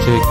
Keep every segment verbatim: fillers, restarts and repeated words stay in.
Cek.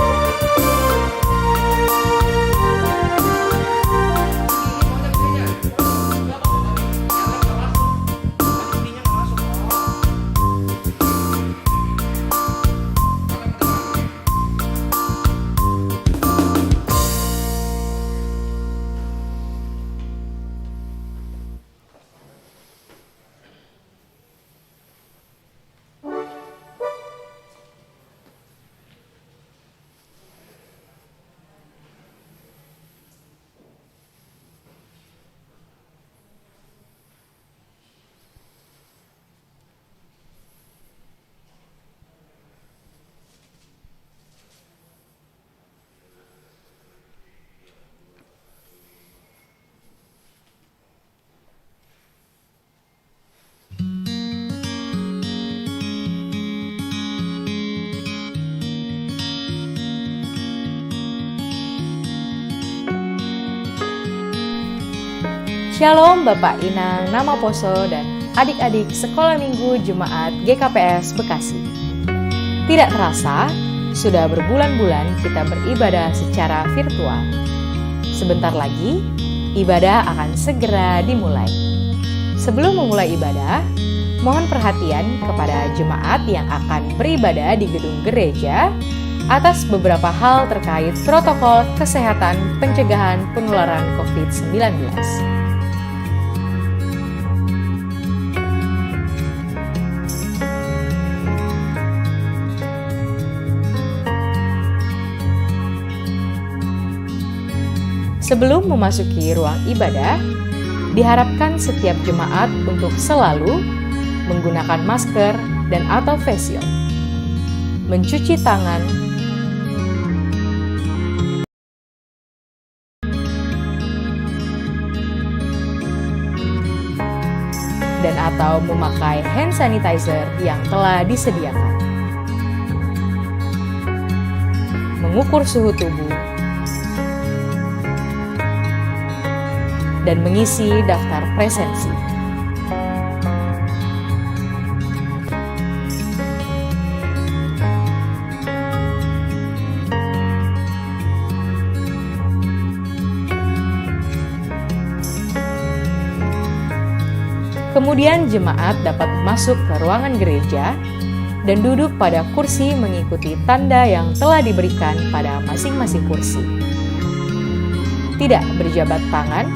Shalom Bapak Inang Nama Poso dan adik-adik Sekolah Minggu Jemaat G K P S Bekasi. Tidak terasa, sudah berbulan-bulan kita beribadah secara virtual. Sebentar lagi, ibadah akan segera dimulai. Sebelum memulai ibadah, mohon perhatian kepada jemaat yang akan beribadah di gedung gereja atas beberapa hal terkait protokol kesehatan pencegahan penularan covid sembilan belas. Sebelum memasuki ruang ibadah, diharapkan setiap jemaat untuk selalu menggunakan masker dan atau face shield, mencuci tangan, dan atau memakai hand sanitizer yang telah disediakan. Mengukur suhu tubuh dan mengisi daftar presensi. Kemudian jemaat dapat masuk ke ruangan gereja dan duduk pada kursi mengikuti tanda yang telah diberikan pada masing-masing kursi. Tidak berjabat tangan.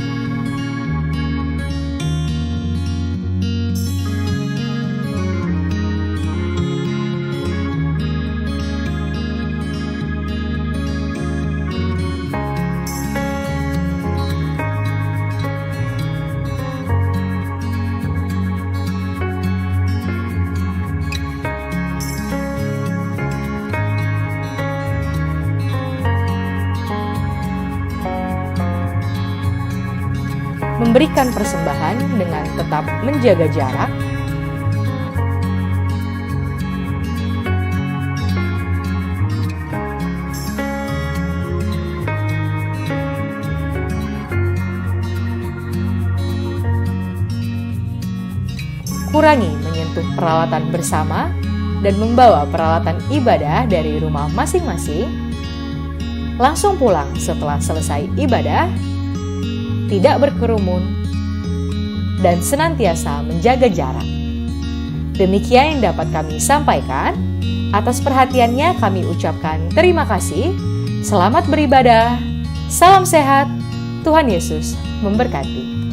Memberikan persembahan dengan tetap menjaga jarak. Kurangi menyentuh peralatan bersama dan membawa peralatan ibadah dari rumah masing-masing. Langsung pulang setelah selesai ibadah, tidak berkerumun, dan senantiasa menjaga jarak. Demikian yang dapat kami sampaikan. Atas perhatiannya kami ucapkan terima kasih. Selamat beribadah. Salam sehat. Tuhan Yesus memberkati.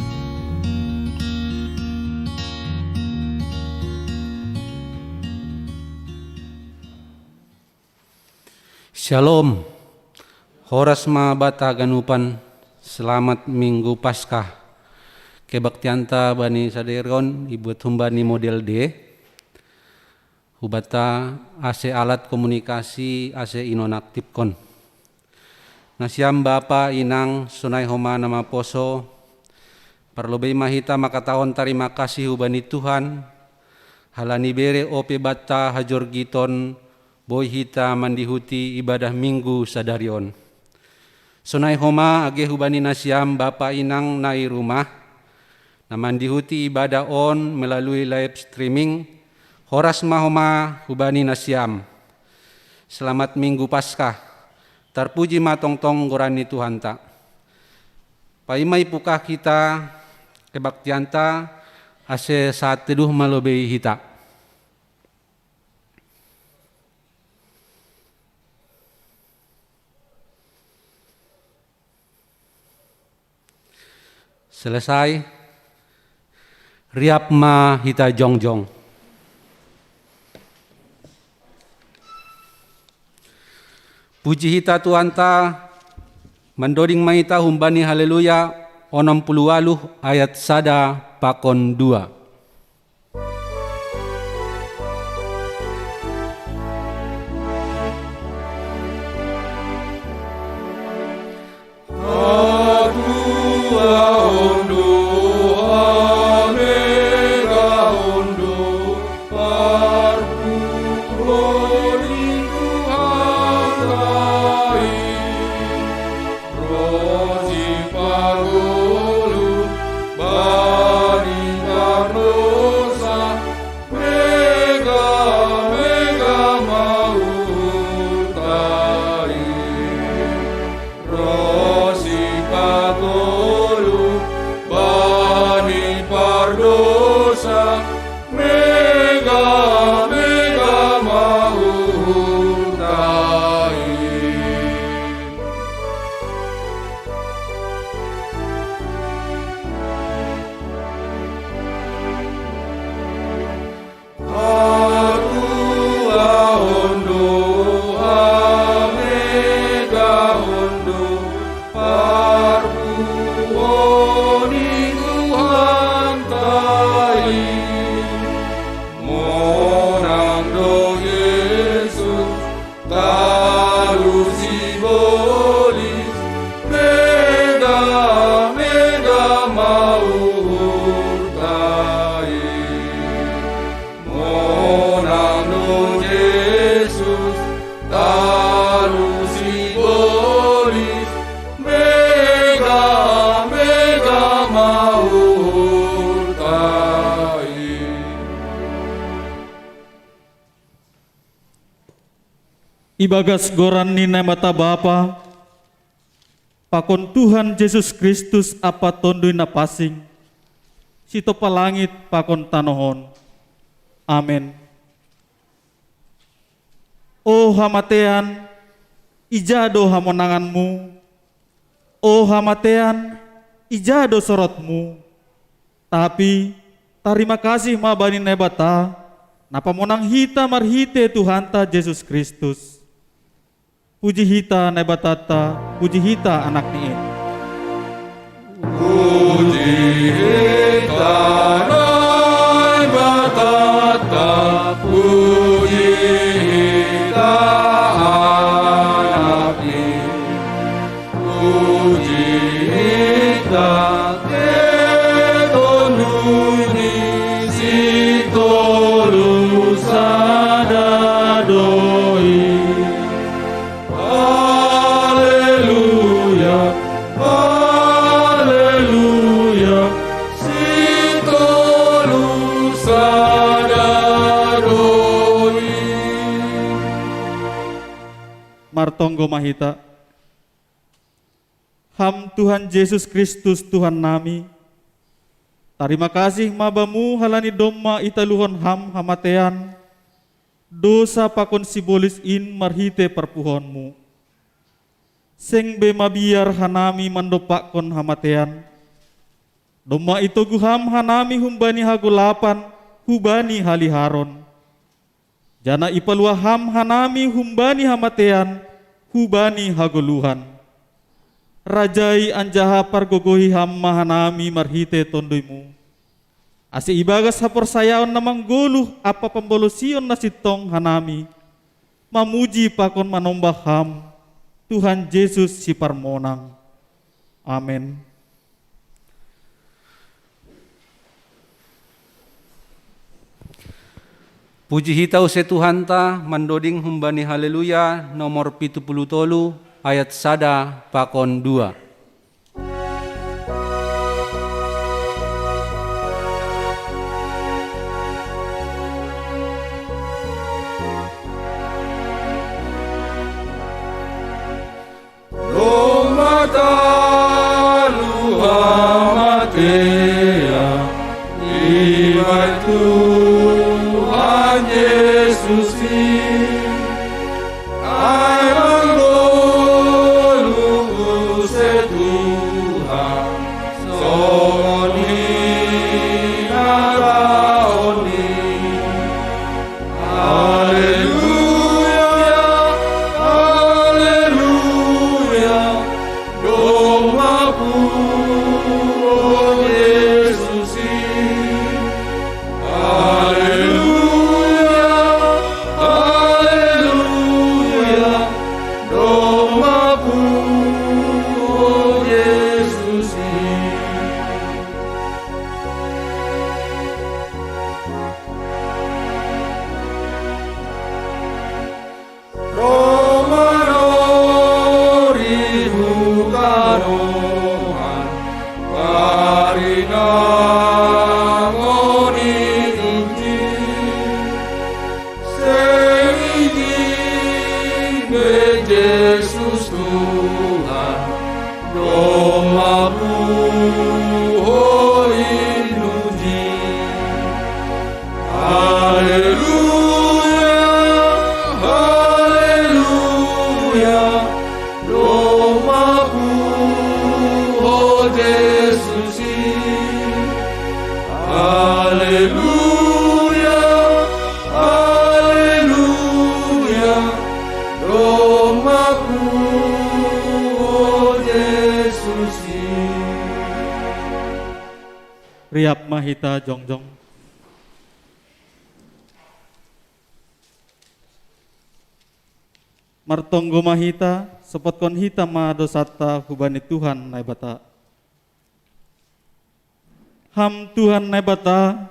Shalom. Horas ma banta haganupan. Selamat Minggu Paskah. Kebaktianta bani sadarion ibuat humbani model D. Hubanta ase alat komunikasi ase inonaktifkon. Nasiam bapa inang sonai homa na maposo, parlobei ma hita makatahon tarima kasih hubani Tuhan, halani bere ope banta hajorgiton boi hita mandihuti ibadah Minggu sadari on. Sonai homa age hubani nasiam bapa inang na i rumah, na mandihuti ibadah on melalui live streaming, horas ma homa hubani nasiam. Selamat Minggu Paskah. Tarpuji ma tongtong goran ni Tuhanta. Paima ipukah hita kebaktianta, ase saat teduh ma lobei hita. Selesai. Riap ma hita jongjong. Puji hita Tuhanta, mandoding ma hita humbani Haleluya onom puluh waluh ayat sada pakon dua. Ibagas goran ni Naibata Bapa, pakon Tuhan Jesus Kristus ampa Tonduy Napansing, sitompa langit pakon tanoh on. Amen. O hamatean, ija do hamonanganmu? O hamatean, ija do sorotmu? Tapi tarima kasih ma bani Naibata, na pamonang hita marhite Tuhanta Jesus Kristus. Puji hita Naibatanta, puji hita anakni in. Puji hita Naibatanta, puji hita anakni. Puji hita, e Tonduy ni si tolu sada do i. Haleluya, haleluya, si tolu sada do i. Martonggo ma hita. Ham Tuhan Jesus Kristus Tuhannami, tarima kasih ma Bamu halani domma italuhon Ham hamatean, dousa pakon sibolis in marhite parpuhoonMu. Seng be mabiar hanami mandompakkon hamatean, domma itogu Ham hanami humbani hagolapan hubani haliharon. Janah ipaluah Ham hanami humbani hamatean hubani hagoluhan. Rajai anjaha pargogohi Ham ma hanami marhite TonduyMu, ase ibagas haporsayaon na manggoluh ampa pambalosion na sintong hanami mamuji pakon manombah Ham, Tuhan Jesus Siparmonang. Amen. Puji hita use Tuhanta, mandoding humbani Haleluya nomor pitu puluh tolu ayat sada pakon dua. Ia, ibai Tuhan Yesus i, ai manggoluh use Tuhan, songon i na laho ni. Haleluya, haleluya, domma puho Jesus i. Haleluya, haleluya, domma puho Jesus i. Ro ma nori hukanoan parinangon i Injil. Seng ijin be Jesus Tuhan, domma puho i nuji. Haleluya, haleluya, domma puho Jesus i. Haleluya, haleluya, domma puho Jesus i. Riap ma hita jongjong. Martonggo ma hita, sopotkon hita ma dosanta hubani Tuhan Naibata. Ham Tuhan Naibata,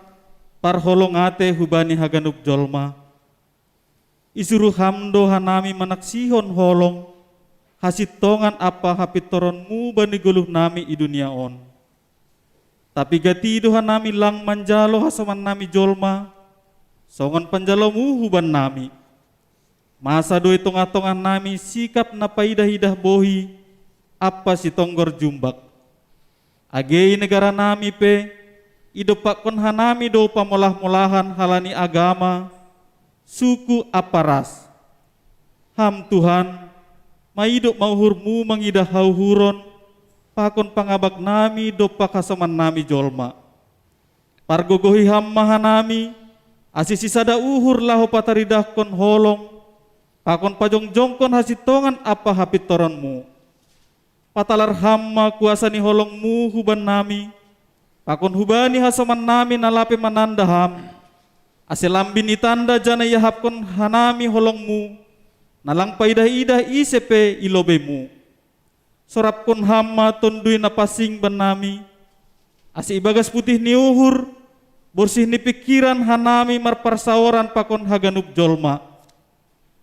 parholong ate hubani haganup jolma. Isuru Ham do hanami manaksihon holong, hasintongan ampa hapintoron-Mu bani goluh nami i dunia on. Tapigat i do hanami lang manjalo hasomannami jolma, songon panjalo-Mu hubannami. Masa do i tongah-tongah nami sikap na paidah-idah bohi ampa sitonggor jumbak. Age i negara nami pe, idompakkon hanami do pamolah-molahan halani agama, suku ampa ras. Ham Tuhan, maidop ma uhur-Mu mangidah hauhuron, pakon pangabak nami dompak hasoman nami jolma. Pargogohi Ham ma hanami, ase sisada uhur laho pataridahkon holong, pakon pajongjongkon hasintongan ampa hapintoron-Mu. Patalar Ham ma kuasa ni holong-Mu hubannami, pakon hubani hasoman nami na lape mananda Ham, ase lambin i tanda janah iahapkon hanami holong-Mu, na lang paidah-idah ise pe i lobei-Mu. Sorapkon Ham ma Tonduy Napansing bannami, ase ibagas putih ni uhur, borsih ni pingkiran hanami marparsaoran pakon haganup jolma.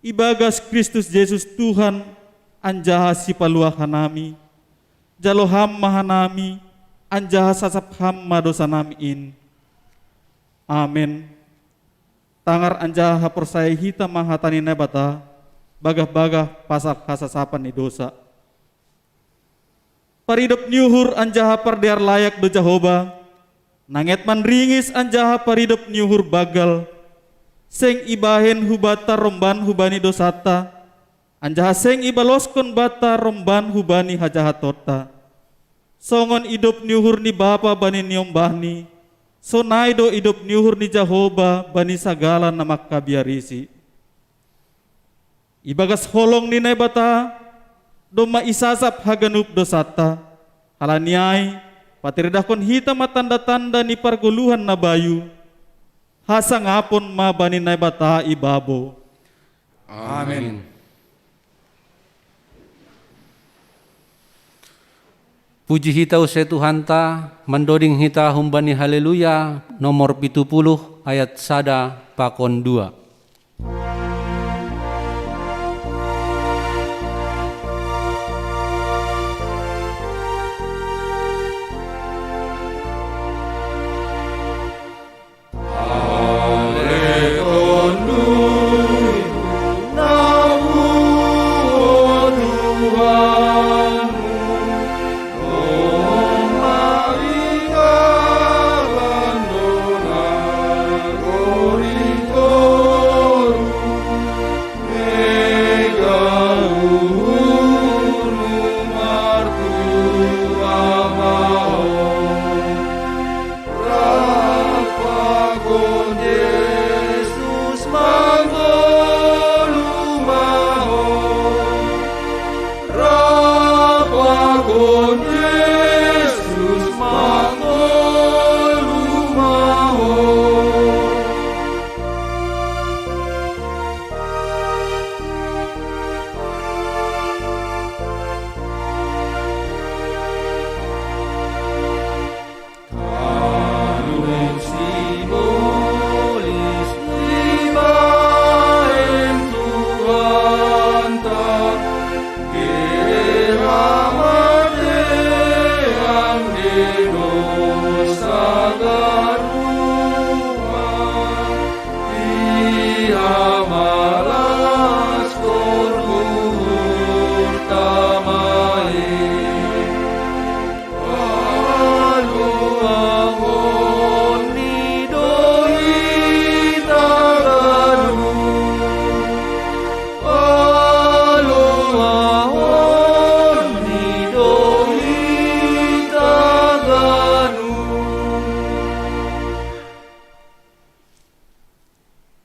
Ibagas Kristus Jesus Tuhan anjaha Sipaluah hanami, jalo Ham ma hanami, anjaha sasap Ham ma dousanami in. Amen. Tangar anjaha haporsayai hita ma hata ni Naibata, bagah-bagah pasal hasasapan ni dousa. Paridop ni uhur anjaha pardear layak do Jahowa, nanget manringis anjaha paridop ni uhur banggal, seng ibahen hubanta romban hubani dousanta, anjaha seng ibaloskon banta romban hubani hajahatonta. Songon idop ni uhur ni bapa bani niombahni, sonai do idop ni uhur ni Jahowa bani sagala na mangkabiarisi. Ibagas holong ni Naibata, domma isasap haganup dousanta, halani ai, pataridahkon hita ma tanda-tanda ni pargoluhan na bayu, hasangapon ma bani Naibata i babo. Amen. Puji hita use Tuhanta, mandoding hita humbani Haleluya nomor pitu puluh ayat sada pakon dua.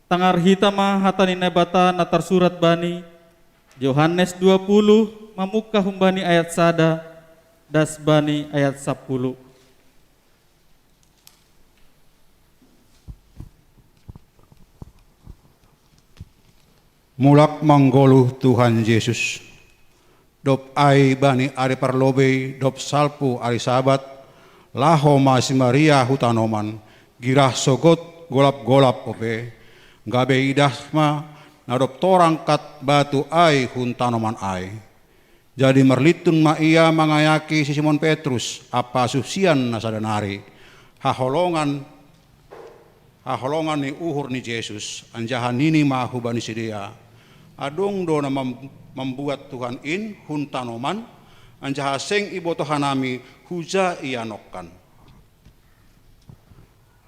Tangar hita ma hata ni Naibata na tarsurat bani Johannes dua puluh, mamungka humbani ayat sada das bani ayat sapuluh. Mulak manggoluh Tuhan Jesus. Dob ai bani ari parlobei dob salpu ari Sabat, laho ma si Maria hu tanoman, girah sogot golap-golap ope, gabe idah ma na dob torang kat batu ai hun tanoman ai. Jadi marlintun ma ia mangayaki si Simon Petrus ampa susian na sada nari, haholongan haholongan ni uhur ni Jesus, anjaha nini ma hubani sidea, "Adong do na mam-, mambuat Tuhan in hun tanoman, anjaha seng iboto hanami huja ia nongkan."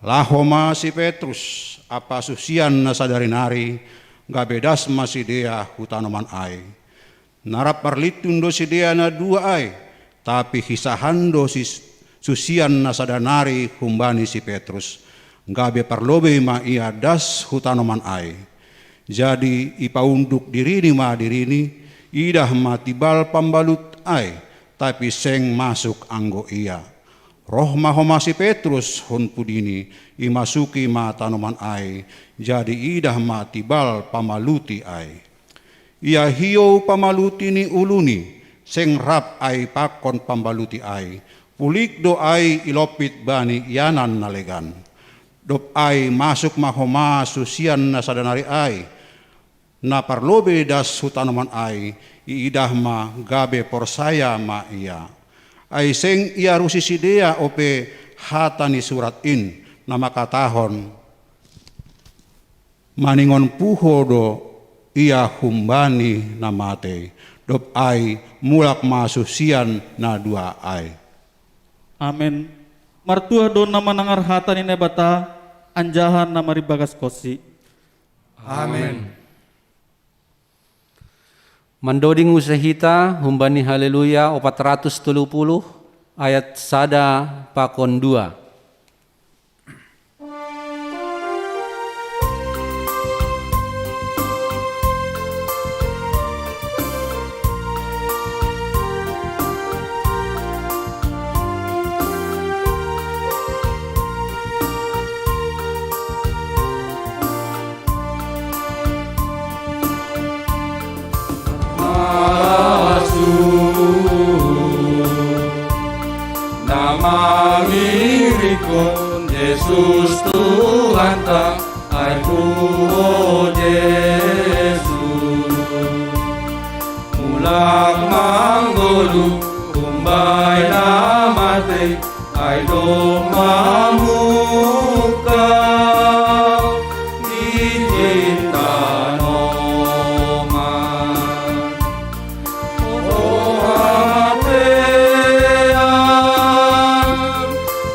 Laho ma si Petrus ampa susian na sadari nari, gabe das ma sidea hu tanoman ai. Na rap marlintun do sidea na dua ai, tapi hisahan do si susian na sada nari humbani si Petrus, gabe parlobei ma ia das hu tanoman ai. Jadi ipaunduk dirini ma dirini, idah ma tibal pambalut ai, tapi seng masuk anggo ia. Roh ma homa si Petrus hun pudini, imasuki ma tanoman ai, jadi idah ma tibal pambaluti ai. Ia hiou pambaluti ni uluni, seng rap ai pakon pambaluti ai, pulik do ai ilompit bani ianan na legan. Dob ai masuk ma homa susian na sada nari ai, na parlobei das hu tanoman ai, iidah ma gabe porsaya ma ia. Ai seng iarusi sidea ope hata ni surat in, na mangkatahon, maningon puho do ia humbani na matei. Dob ai mulak ma susian na dua ai. Amen. Martuah do na manangar hata ni Naibata, anjaha na maribagas konsi. Amen. Mandoding use hita humbani Haleluya opat ratus tolu puluh, ayat sada pakon dua. Masu na mangirikon Jesus Tuhanta, ai puho Jesus. Mulak manggoluh humbani na matei, ai domma mungka ijin tanoman. O hamateian,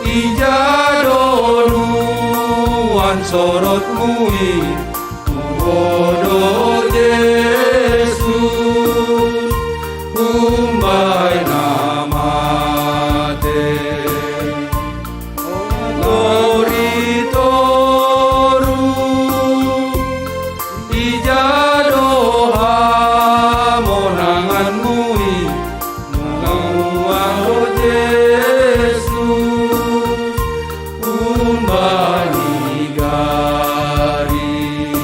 ija do nuan sorotmu i, puho do Jesus humbani na matei. Tori toru, ija do hamonanganmu i, nuan Jesus humbani gari.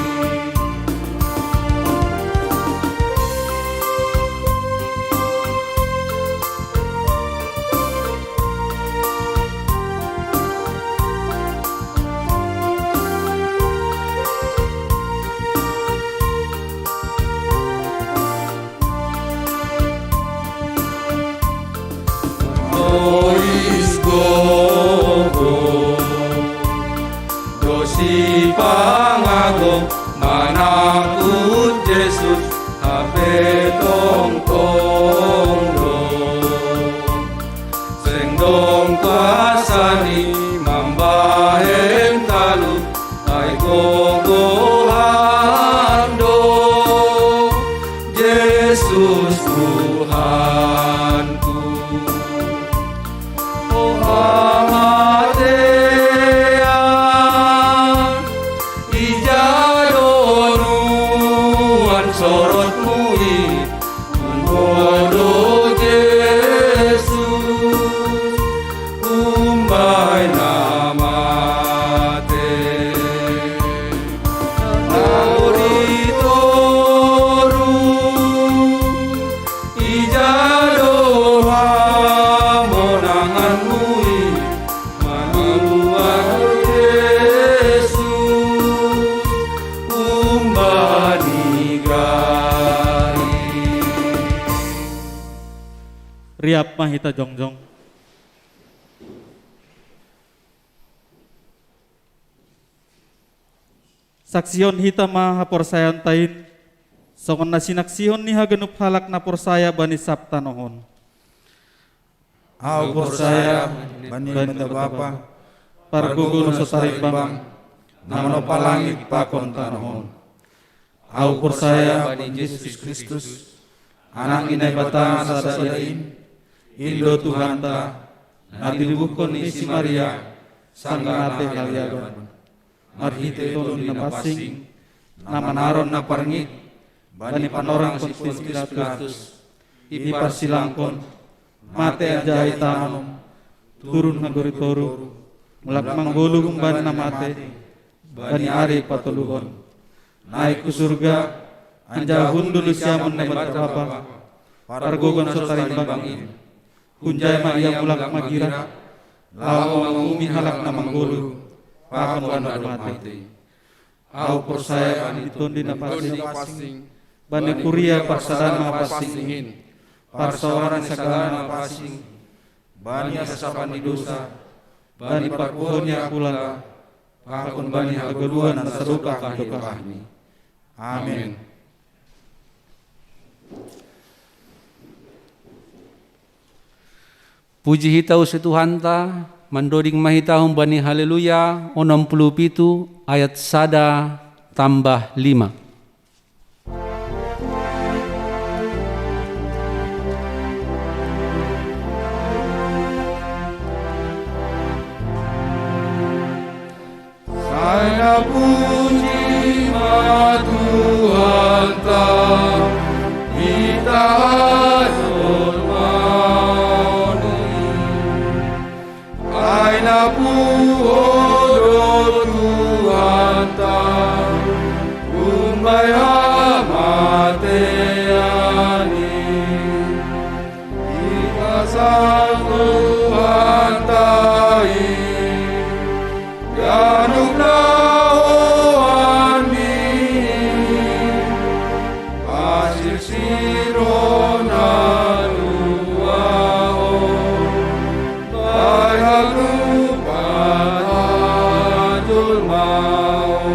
Siap ma hita jongjong. Saksihon hita ma haporsayaonta in, songon na sinaksihon ni haganup halak na porsaya bani sab tanoh on. Ahu porsaya bani Naibata Bapa, pargogo na so tarimbang, na manompa langit pakon tanoh on. Ahu porsaya bani Jesus Kristus, Anak ni Naibata na sada in, in do Tuhanta, na tinubuhon ni si Maria, sanggah na haliaban. Marhite Tondi Napansing, na manaron na parngit, bani panorang si Pontius Pilatus, diparsilangkon, mate anjaha ditanom, turun hagori toru, mulak manggoluh humbani na mate, bani ari patoluhon. Naik hu surga, anjaha hundul di siamun Naibata Bapa, pargogo na so tarimbang in. Hunjai ma ia mulak magira, laho manguhumi halak na manggoluh, pakon na dob mate. Ahu porsaya bani Tondi Napansing, bani kuria parsadaan na pansing in, parsaoran ni sagala na pansing, bani hasasapan ni dosa, bani parpuhoon ni angkula, pakon bani hagoluhan na sadokah ni dokahni. Amen. Puji hita use Tuhanta, mandoding ma hita humbani Haleluya onom puluh pitu ayat sada tambah lima. Sai na puji ma Tuhanta, hita hajolmaon i. Sai na puho do Tuhanta, humbani hamatean i. Ipasangap Tuhanta i ganup lahoanni, pasirsirhon haluaon, bahen haganupan hajolmaon.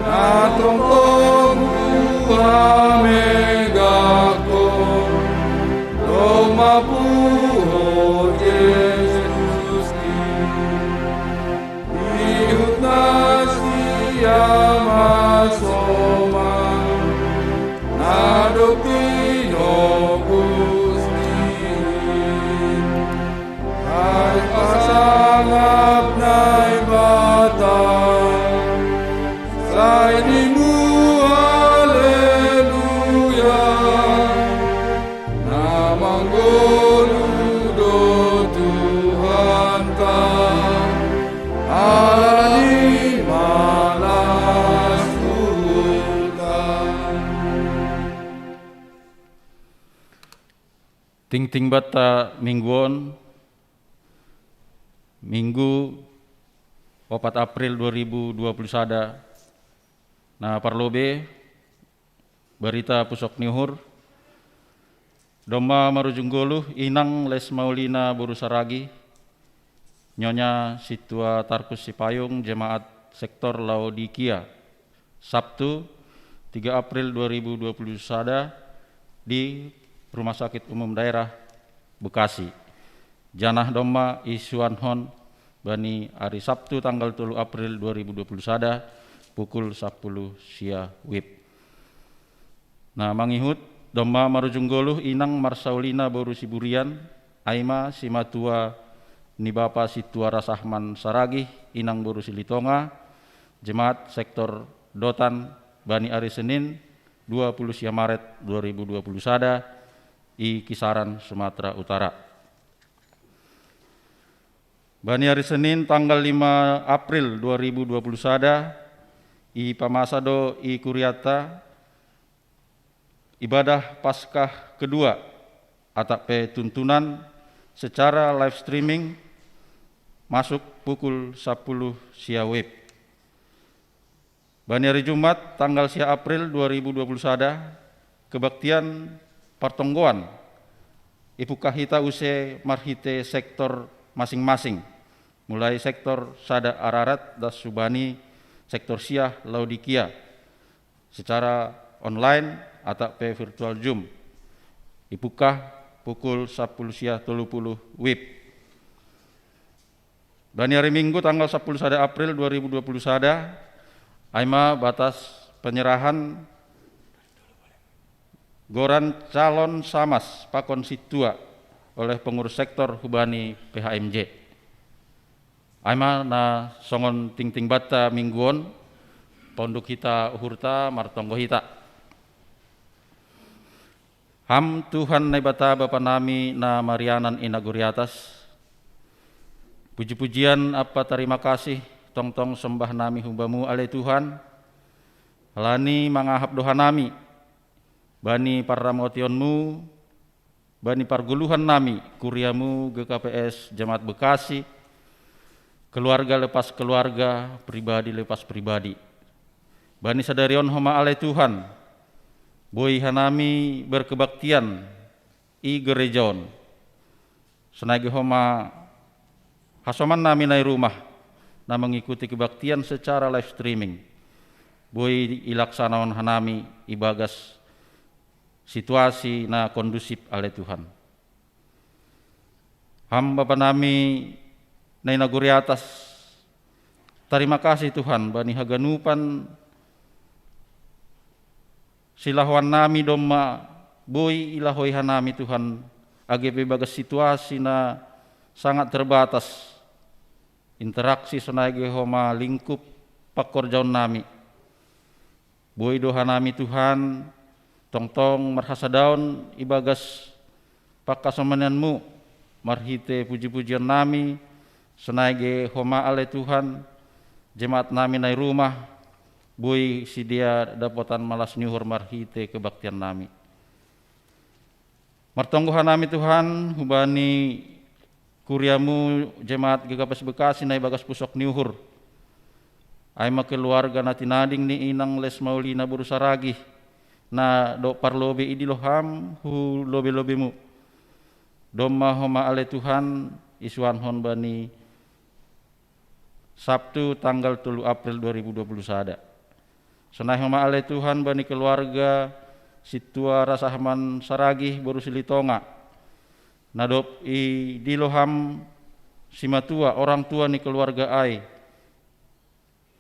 Na tongtong huhamegahkon, domma puho Jesus i. Ihut na siam hasoman, na dob tinobus ni. Sai pasangap Naibata, sai nimuhon Haleluya. Na manggoluh do Tuhanta, ala ni malas huta. Tingting banta minggu on, Minggu opat April dua ribu dua puluh sada, na parlobei, barita pusok ni uhur, domma marujung goluh inang Les Maulina boru Saragi, nyonya sintua Tarpus Sipayung, jemaat sektor Laodikia, Sabtu, tiga April dua ribu dua puluh sada, di Rumah Sakit Umum Daerah Bekasi. Janah domma isuanhon bani ari Sabtu tanggal tolu April dua ribu dua puluh sada, pukul sapuluh sia wib. Na mangihut, domma marujung goluh inang Marsaulina boru Siburian, ai ma simatua ni bapa sintua Rasahman Saragih, inang boru Silitonga, jemaat sektor Dotan, bani ari Senin, dua puluh sia Maret dua ribu dua puluh sada, i Kisaran, Sumatera Utara. Bani ari Senin tanggal lima April dua ribu dua puluh sada, ipamasa do i kurianta ibadah Paskah kedua, atap pe tuntunan secara live streaming masuk pukul sapuluh sia wib. Bani ari Jumat tanggal sia April dua ribu dua puluh sada, kebaktian partonggoan ipukah hita use marhite sektor masing-masing, mulai sektor sada Ararat das hubani sektor sia Laodikia, secara online atau pe virtual Zoom. Ipukah pukul sapuluh sia tolu puluh wib. Bani ari Minggu tanggal sapuluh sada April dua ribu dua puluh sada, ai ma batas penyerahan goran calon samas pakon sintua oleh pengurus sektor hubani P H M J. Ai ma na songon tingting banta minggu on, paunduk hita uhurta, martonggo hita. Ham Tuhan Naibata Bapa nami na marianan i nagori atas, puji-pujian ampa tarima kasih tongtong sombah nami hu Bamu ale Tuhan, halani mangahap do hanami bani parramotionMu, bani pargoluhan nami, kuriaMu G K P S Jemaat Bekasi, keluarga lepas keluarga, pribadi lepas pribadi. Bani sadari on homa ale Tuhan, boi hanami berkebaktian i gereja on. Sonai ge homa hasoman nami na i rumah, na mengikuti kebaktian secara live streaming, boi ilaksanahon hanami ibagas situasi na kondusif ale Tuhan. Ham Bapa nami na i nagori atas, tarima kasih Tuhan bani haganupan silahoan nami domma boi ilahoi hanami Tuhan, age pe ibagas situasi na sangat terbatas, interaksi sonai ge homa lingkup pangkorjaon nami. Boi do hanami Tuhan tongtong marhasadaon ibagas pangkasomanianMu marhite puji-pujian nami, sonai ge homa ale Tuhan, jemaat nami na i rumah, boi sidea dapotan malas ni uhur marhite kebaktian nami. Martonggo hanami Tuhan, hubani kuriaMu jemaat G K P S Bekasi na ibagas pusok ni uhur. Ai ma keluarga na tinading ni inang Les Maulina boru Saragih, na dob parlobei idilo Ham hu lobei-lobeiMu. Domma homa ale Tuhan isuanhon bani Sabtu tanggal tolu April dua ribu dua puluh sada. Sonai homa ale Tuhan bani keluarga sintua Rasahman Saragih boru Silitonga, na dob idilo Ham simatua orang tua ni keluarga ai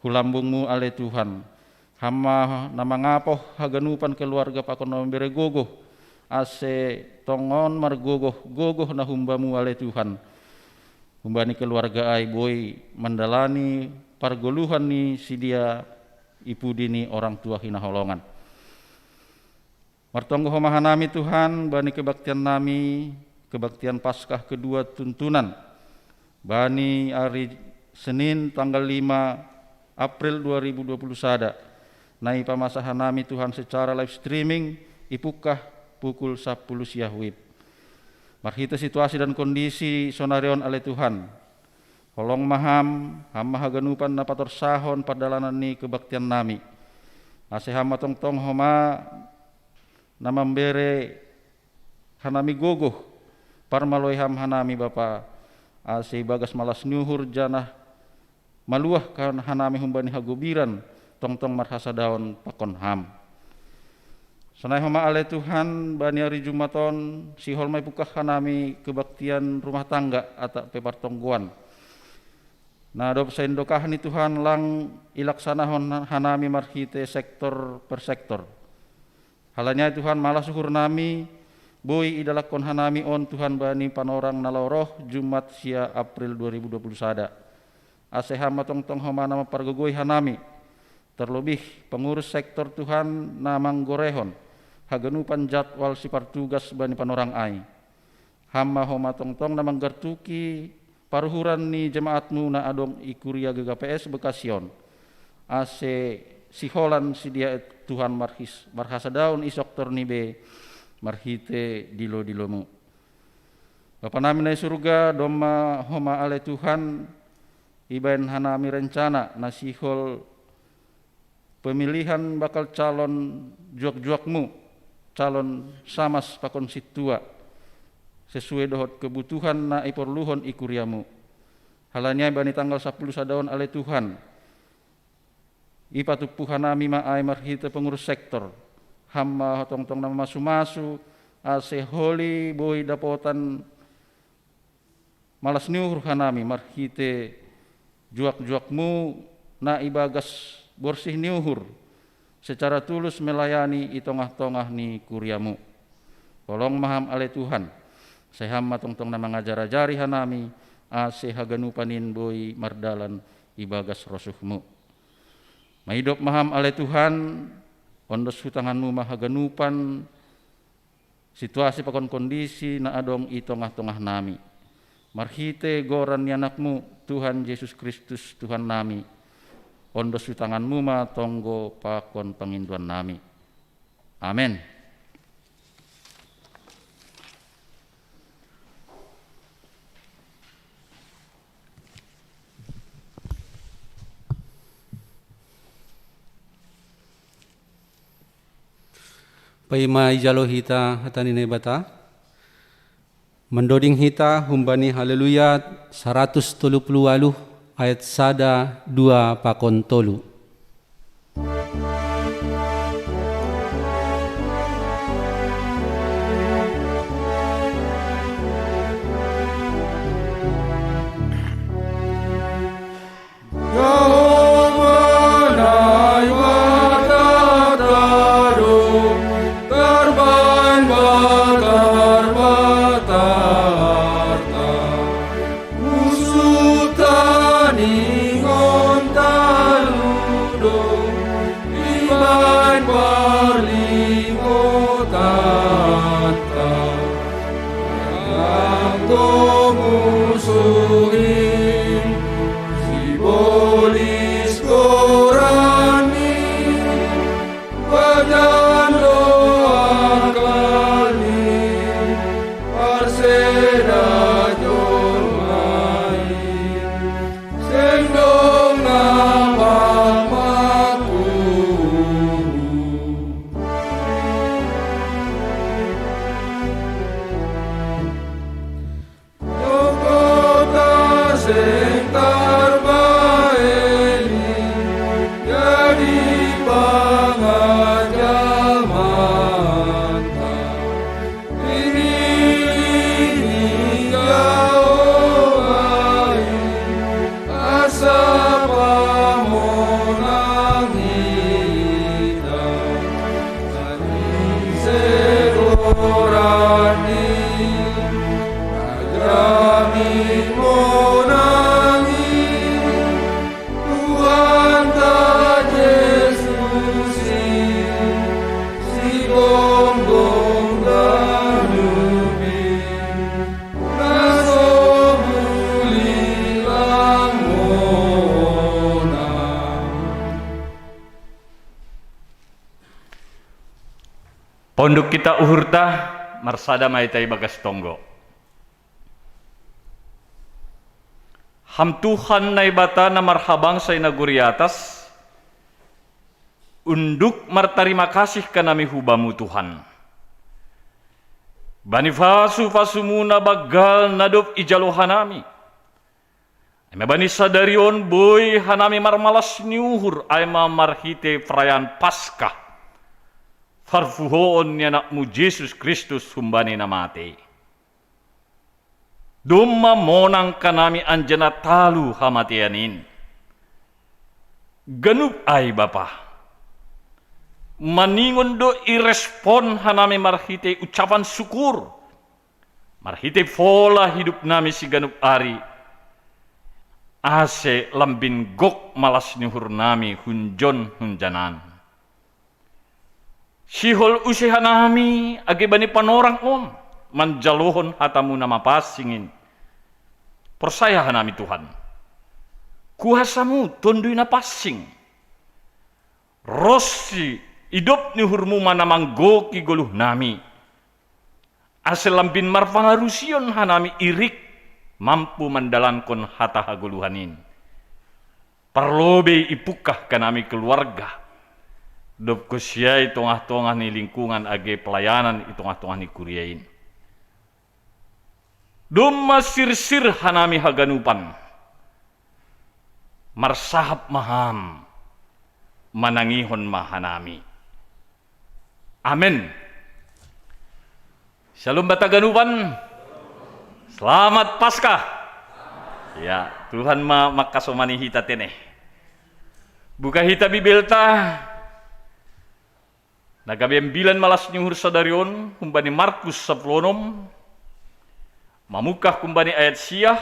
hu lambungMu ale Tuhan. Ham ma na mangapoh haganupan keluarga pakon na mambere gogoh, ase tongon margogoh gogoh na hum-Bamu ale Tuhan. Humbani keluarga ai boi mandalani pargoluhan ni sidea i pudi ni orang tua hinaholongan. Martonggo homa hanami Tuhan bani kebaktian nami, kebaktian Paskah kedua tuntunan, bani ari Senin tanggal lima April dua ribu dua puluh sada, na ipamasa hanami Tuhan secara live streaming, ipukah pukul sapuluh sia wib. Marhite situasi dan kondisi sonari on ale Tuhan, holong ma Ham, Ham ma haganupan na patorsahon pardalanan ni kebaktian nami. Ase Ham ma tongtong homa na mambere hanami gogoh, parmaloi Ham hanami Bapa, ase ibagas malas ni uhur janah maluahkan hanami humbani hagobiran, tongtong marhasadaon pakon Ham. Sonai homa ale Tuhan, bani ari Jumat on, sihol ma ipukah hanami kebaktian rumah tangga atap pe partonggoan. Na dob saindokahni Tuhan lang ilaksanahon hanami marhite sektor per sektor. Halani ai Tuhan, malas uhur nami, boi idalankon hanami on Tuhan bani panorang na laho roh Jumat sia April dua ribu dua puluh sada. Ase Ham ma tongtong homa na mampargogoi hanami, terlobih pengurus sektor Tuhan na manggorehon haganupan jadwal sipartugas bani panorang ai. Ham ma homa tongtong na manggartuki paruhuran ni jemaat-Mu na adong i kuria G K P S Bekasi on, ase siholan sidea Tuhan marhis-, marhasadaon isok torni be marhite dilo-dilo-Mu. Bapa nami na i surga, domma homa ale Tuhan, ibaen hanami rencana na sihol pemilihan bakal calon juak-juakmu, calon samas pakon sintua, sesuai dohot kebutuhan na iporluhon i kuriamu. Halani ai bani tanggal sapuluh sadaon ale Tuhan, ipatumpu hanami ma ai marhite pengurus sektor, ham ma tongtong na mamasu-masu, ase holi boi dapotan malas ni uhur hanami marhite juak-juakmu na ibagas borsih ni uhur, secara tulus melayani i tongah-tongah ni kuriamu. Holong ma ham ale Tuhan, sai ham ma tongtong na mangajar-ajari hanami, ase haganupan in boi mardalan ibagas rosuhmu. Maidop ma ham ale Tuhan, ondos hu tanganmu ma haganupan situasi pakon kondisi na adong i tongah-tongah nami. Marhite goran ni anakmu, Tuhan Jesus Kristus Tuhan nami, ondos hu tanganmu ma tonggo pakon pangindoan nami. Amen. Paima ijalo hita hata ni Naibata, mandoding hita humbani Haleluya saratus tolu puluh waluh ayat sada, dua pakon tolu. Paunduk hita uhurta, marsada ma hita ibagas tonggo. Ham Tuhan Naibata na marhabangsa i nagori atas, unduk martarima kasih hanami hu Bamu Tuhan, bani pasu-pasuMu na banggal na dob ijalo hanami. Ai ma bani sadari on boi hanami marmalas ni uhur, ai ma marhite perayaan Paskah, parpuhoon ni AnakMu Jesus Kristus humbani na mate. Domma monang hanami anjaha talu hamatean in. Ganup ai Bapa, maningon do irespon hanami marhite ucapan syukur, marhite pola hidupnami siganup ari, ase lambin gok malas ni uhurnami hunjon hunjanan. Sihol use hanami age bani panorang on manjalohon hataMu na mapansing in. Porsaya hanami Tuhan, kuasaMu Tonduy Napansing, ronsi idop ni uhurMu ma na manggoki goluhnami, ase lambin marpangarusion hanami irik mampu mandalankon hata hagoluhan in. Parlobei i pungkah hanami keluarga, dob kosiai tongah-tongah ni lingkungan age pelayanan i tongah-tongah ni kuria in. Domma sirsir hanami haganupan, marsahap ma Ham, manangihon ma hanami. Amen. Syalom banta haganupan. Selamat Paskah. Ya, Tuhan ma mangkasomani hita tene. Buka hita Bibelta, na gabe ambilan ma las ni uhur sadari on, humbani Markus sapuluh onom, mamungkah humbani ayat sia,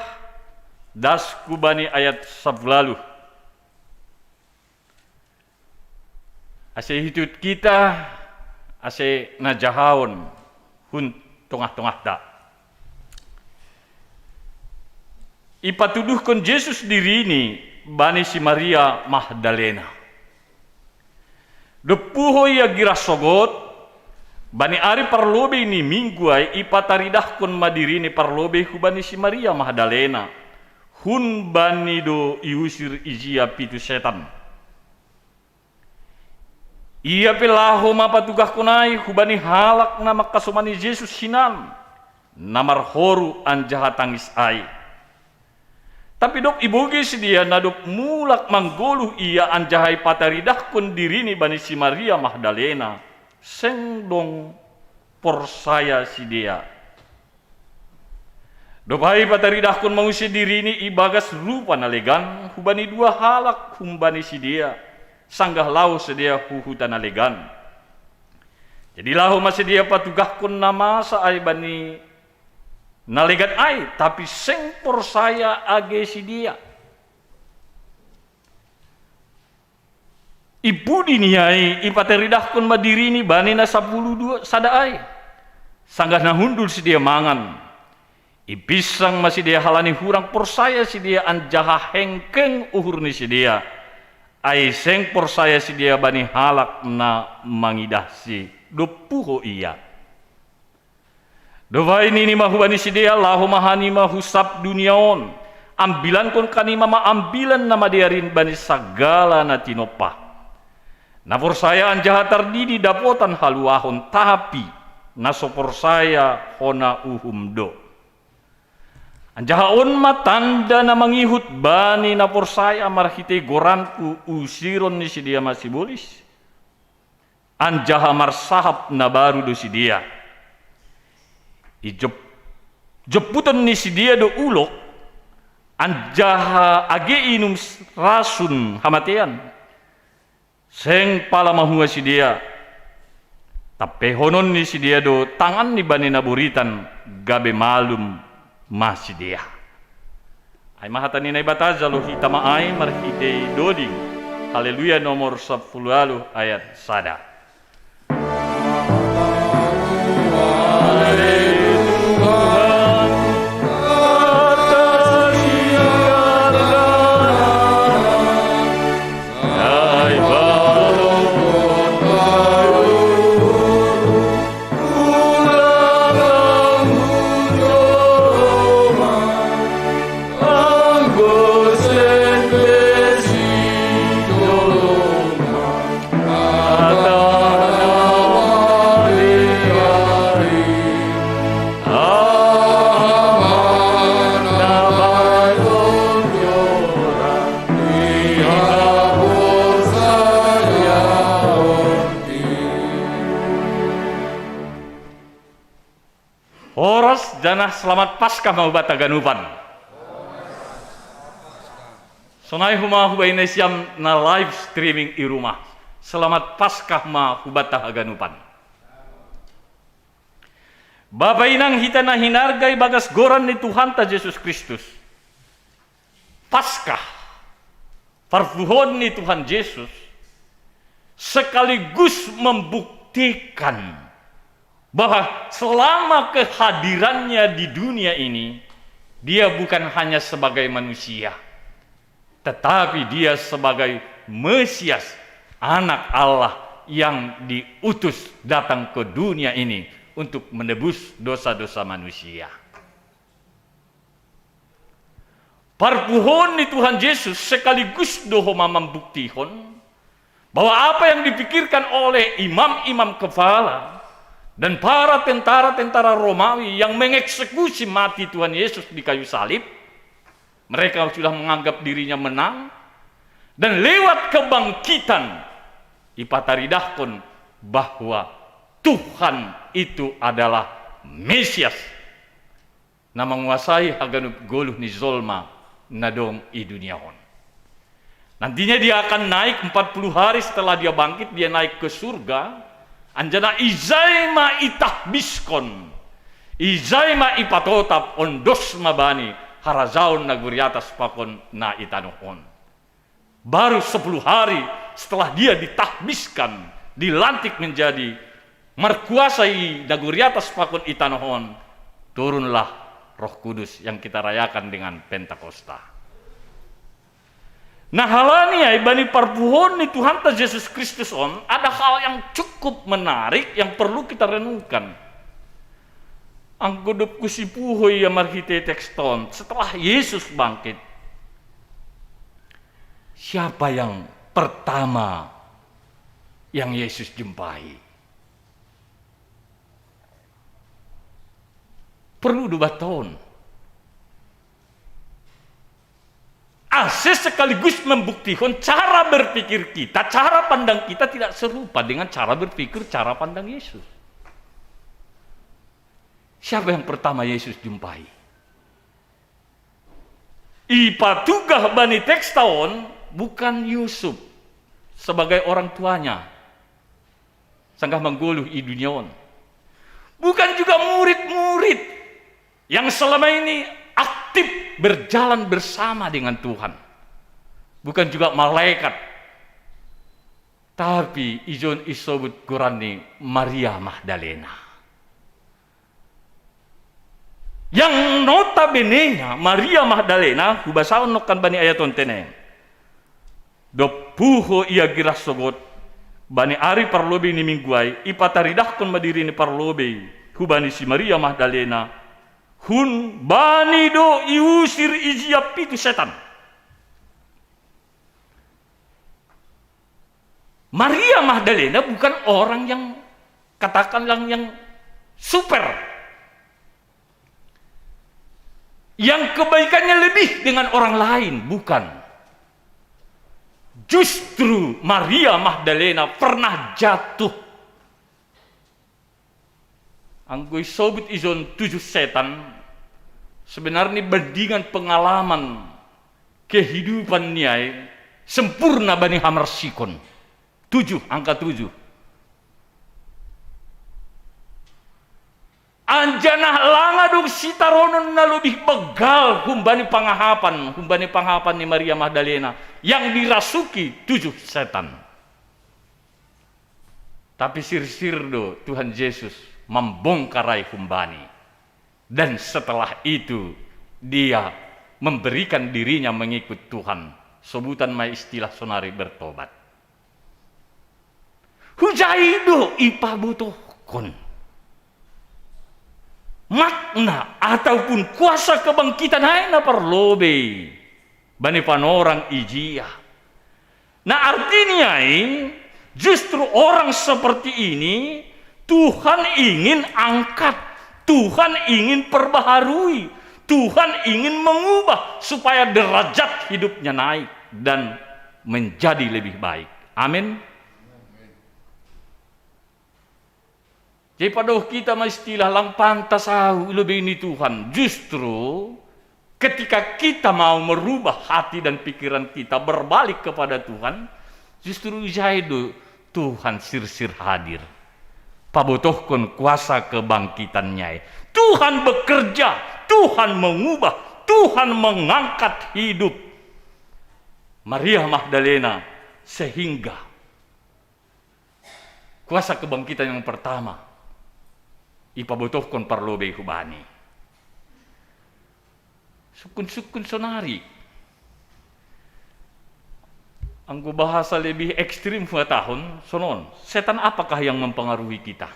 das humbani ayat sapuluh ualuh. Ase ihut-ihut hita, ase na jahaon hun tongah-tongahta. Ipatuduhkon Jesus dirini bani si Maria Magdalena. Dob puho ia girang sogot, bani ari parlobei ni minggu ai ipataridahkon ma dirini parlobei hubani si Maria Magdalena, hun bani do iusir ijia pitu setan. Ia pe laho ma patugahkon ai hubani halak na mangkasomani Jesus hinan, na marhoru anjaha tangis ai. Tapi dob ibogei sidea na dob mulak manggoluh ia anjaha ipataridahkon dirini bani si Maria Magdalena, seng dong porsaya sidea. Dob ai ipataridahkon ma muse dirini ibagas rupa na legan hubani dua halak humbani sidea, sanggah laho sidea hu huta na legan. Jadi laho ma sidea patugahkon na masa ai bani na legan ai, tapi seng porsaya age sidea. I pudi ni ai ipataridahkon ma dirini bani na sapuluh dua sada ai, sanggah na hundul sidea mangan. Ipinsang ma sidea halani hurang porsaya sidea anjaha hengkeng uhur ni sidea, ai seng porsaya sidea bani halak na mangidahsi dob puho ia. Dob ai nini ma hubani sidea, laho ma hanima hu sab dunia on, ambilankon hanima ma ambilan na madear in bani sagala na tinompa. Na porsaya anjaha tardidi dapotan haluahon, tapi na so porsaya hona uhum do. Anjaha on ma tanda na mangihut bani na porsaya marhitei goranku: usiron ni sidea ma sibolis, anjaha marsahap na baru do sidea. Ijop-, jomputon ni sidea do ulok, anjaha age inum rasun hamatean, seng pala mahua sidea. Tampeihonon ni sidea do tanganni bani na boritan, gabe malum ma sidea. Ai ma hata ni Naibata, jalo hita ma ai marhitei doding Haleluya nomor sapuluh ualuh ayat sada. Horas janah selamat Paskah ma hubanta haganupan. Sonai homa hubahen nasiam na live streaming i rumah, selamat Paskah ma hubanta haganupan. Bapa inang hita na hinarga ibagas goran ni Tuhanta Jesus Kristus, Paskah, parpuhoon ni Tuhan Jesus, sekaligus membuktikan bahwa selama kehadirannya di dunia ini, dia bukan hanya sebagai manusia, tetapi dia sebagai Mesias, Anak Allah yang diutus datang ke dunia ini untuk menebus dosa-dosa manusia. Parpuhon ni Tuhan Yesus sekaligus do homa mambuktihon bahwa apa yang dipikirkan oleh imam-imam kepala dan para tentara-tentara Romawi yang mengeksekusi mati Tuhan Yesus di kayu salib, mereka sudah menganggap dirinya menang, dan lewat kebangkitan ipataridahkon bahwa Tuhan itu adalah Mesias na manguasai haganup goluh ni jolma na dong i dunia on. Nantinya dia akan naik empat puluh hari setelah dia bangkit, dia naik ke surga. Anjana ijai ma itahbiskon, ijai ma ipatotap, ondos ma bani harajaon nagori atas pakon na i tanoh on. Baru sepuluh hari setelah dia ditahbiskan, dilantik menjadi markuasa i nagori atas pakon i tanoh on, turunlah Roh Kudus yang kita rayakan dengan Pentakosta. Nah, halani ai bani parpuhon ni Tuhanta Yesus Kristus on, ada hal yang cukup menarik yang perlu kita renungkan. Anggo dob husipuho ia marhitei teks on, setelah Yesus bangkit, siapa yang pertama yang Yesus jumpai? Perlu do banta on. Ase sekaligus membuktihon cara berpikir kita, cara pandang kita tidak serupa dengan cara berpikir, cara pandang Yesus. Siapa yang pertama Yesus jumpai? Ipatugah bani teks on bukan Yusuf sebagai orang tuanya sanggah manggoluh i dunia on. Bukan juga murid-murid yang selama ini aktif berjalan bersama dengan Tuhan. Bukan juga malaikat. Tapi ijon isobut goran ni Maria Magdalena. Yang notabenenya Maria Magdalena, hubasaon nongkan bani ayat on tene. Dob puho ia girah sogot, bani ari parlobei ni minggu ai, ipataridahkon ma diri ni parlobei hubani si Maria Magdalena, hun bani do iusir ijia pitu setan. Maria Magdalena bukan orang yang, katakanlah, yang super, yang kebaikannya lebih dengan orang lain, bukan. Justru Maria Magdalena pernah jatuh. Anggo isobut ijon tujuh setan, sebenarnya bandingan pengalaman kehidupan ni ai sempurna bani hamarsikon. Tujuh, angka tujuh. Anjana lang adong sitaronon na lebih begal humbani pangahapan, humbani pangahapan ni Maria Magdalena yang dirasuki tujuh setan. Tapi sirsir do Tuhan Yesus mambongkar ai humbani. Dan setelah itu, dia memberikan dirinya mengikut Tuhan. Sobutan ma istilah sonari bertobat. Hujai do ipabotohkon makna ataupun kuasa kebangkitan ai na parlobei bani panorang ijia. Nah, artinya ini justru orang seperti ini Tuhan ingin angkat, Tuhan ingin perbaharui, Tuhan ingin mengubah supaya derajat hidupnya naik dan menjadi lebih baik. Amin. Jadi pada kita ma istilah lang pantas ahu i lobei ni Tuhan. Justru ketika kita mau merubah hati dan pikiran kita berbalik kepada Tuhan, justru ijai do Tuhan sirsir hadir. Pabotohkon kuasa kebangkitannya. Tuhan bekerja, Tuhan mengubah, Tuhan mengangkat hidup Maria Magdalena sehingga kuasa kebangkitan yang pertama ipabotohkon parlobei hubani. Sukun-sukun sonari. Anggo bahasa lebih ekstrim huhatahon, sonon, setan apakah yang mempengaruhi kita?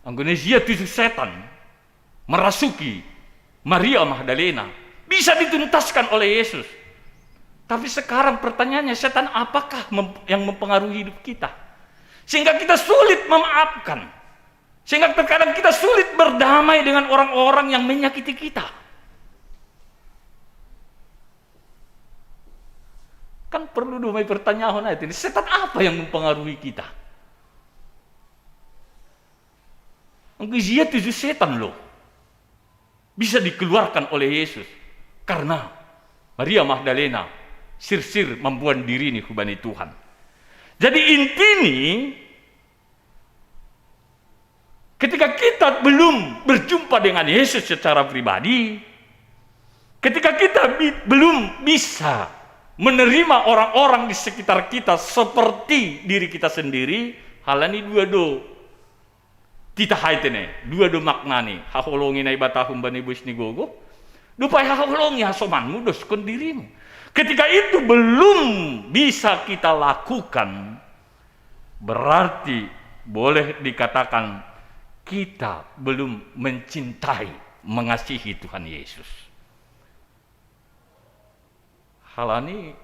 Anggo na ijia tujuh setan merasuki Maria Magdalena bisa dituntaskan oleh Yesus. Tapi sekarang pertanyaannya, setan apakah mem- yang mempengaruhi hidup kita? Sehingga kita sulit memaafkan. Sehingga terkadang kita sulit berdamai dengan orang-orang yang menyakiti kita. Kan perlu dumai pertanyaan itu. Setan apa yang mempengaruhi kita? Anggiat tujuh setan loh bisa dikeluarkan oleh Yesus. Karena Maria Magdalena sirsir mamboan dirini hubani Tuhan. Jadi inti ni, ketika kita belum berjumpa dengan Yesus secara pribadi, ketika kita bi- belum bisa menerima orang-orang di sekitar kita seperti diri kita sendiri, halani dua do titah ai tene, dua do makna ni, haholongi Naibata humbani bois ni gogo, dope ai haholongi hasomanmu, doskon dirimu. Ketika itu belum bisa kita lakukan, berarti boleh dikatakan kita belum mencintai, mengasihi Tuhan Yesus. Halani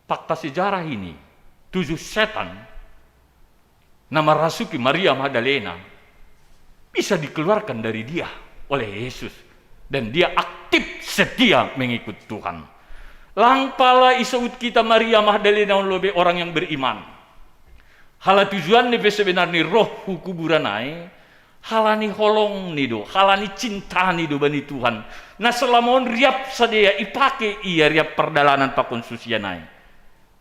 fakta sejarah ini, tujuh setan na marasuki Maria Magdalena bisa dikeluarkan dari dia oleh Yesus, dan dia aktif setia mengikut Tuhan. Lang pala isout kita Maria Magdalena on lobe orang yang beriman. Hala tujuan ni pe sebenarni roh hu kuburan ai, halani holong ni do, halani cinta ni do bani Tuhan. Na selama on riap sadea ipake ia riap pardalanan pakon susian ai.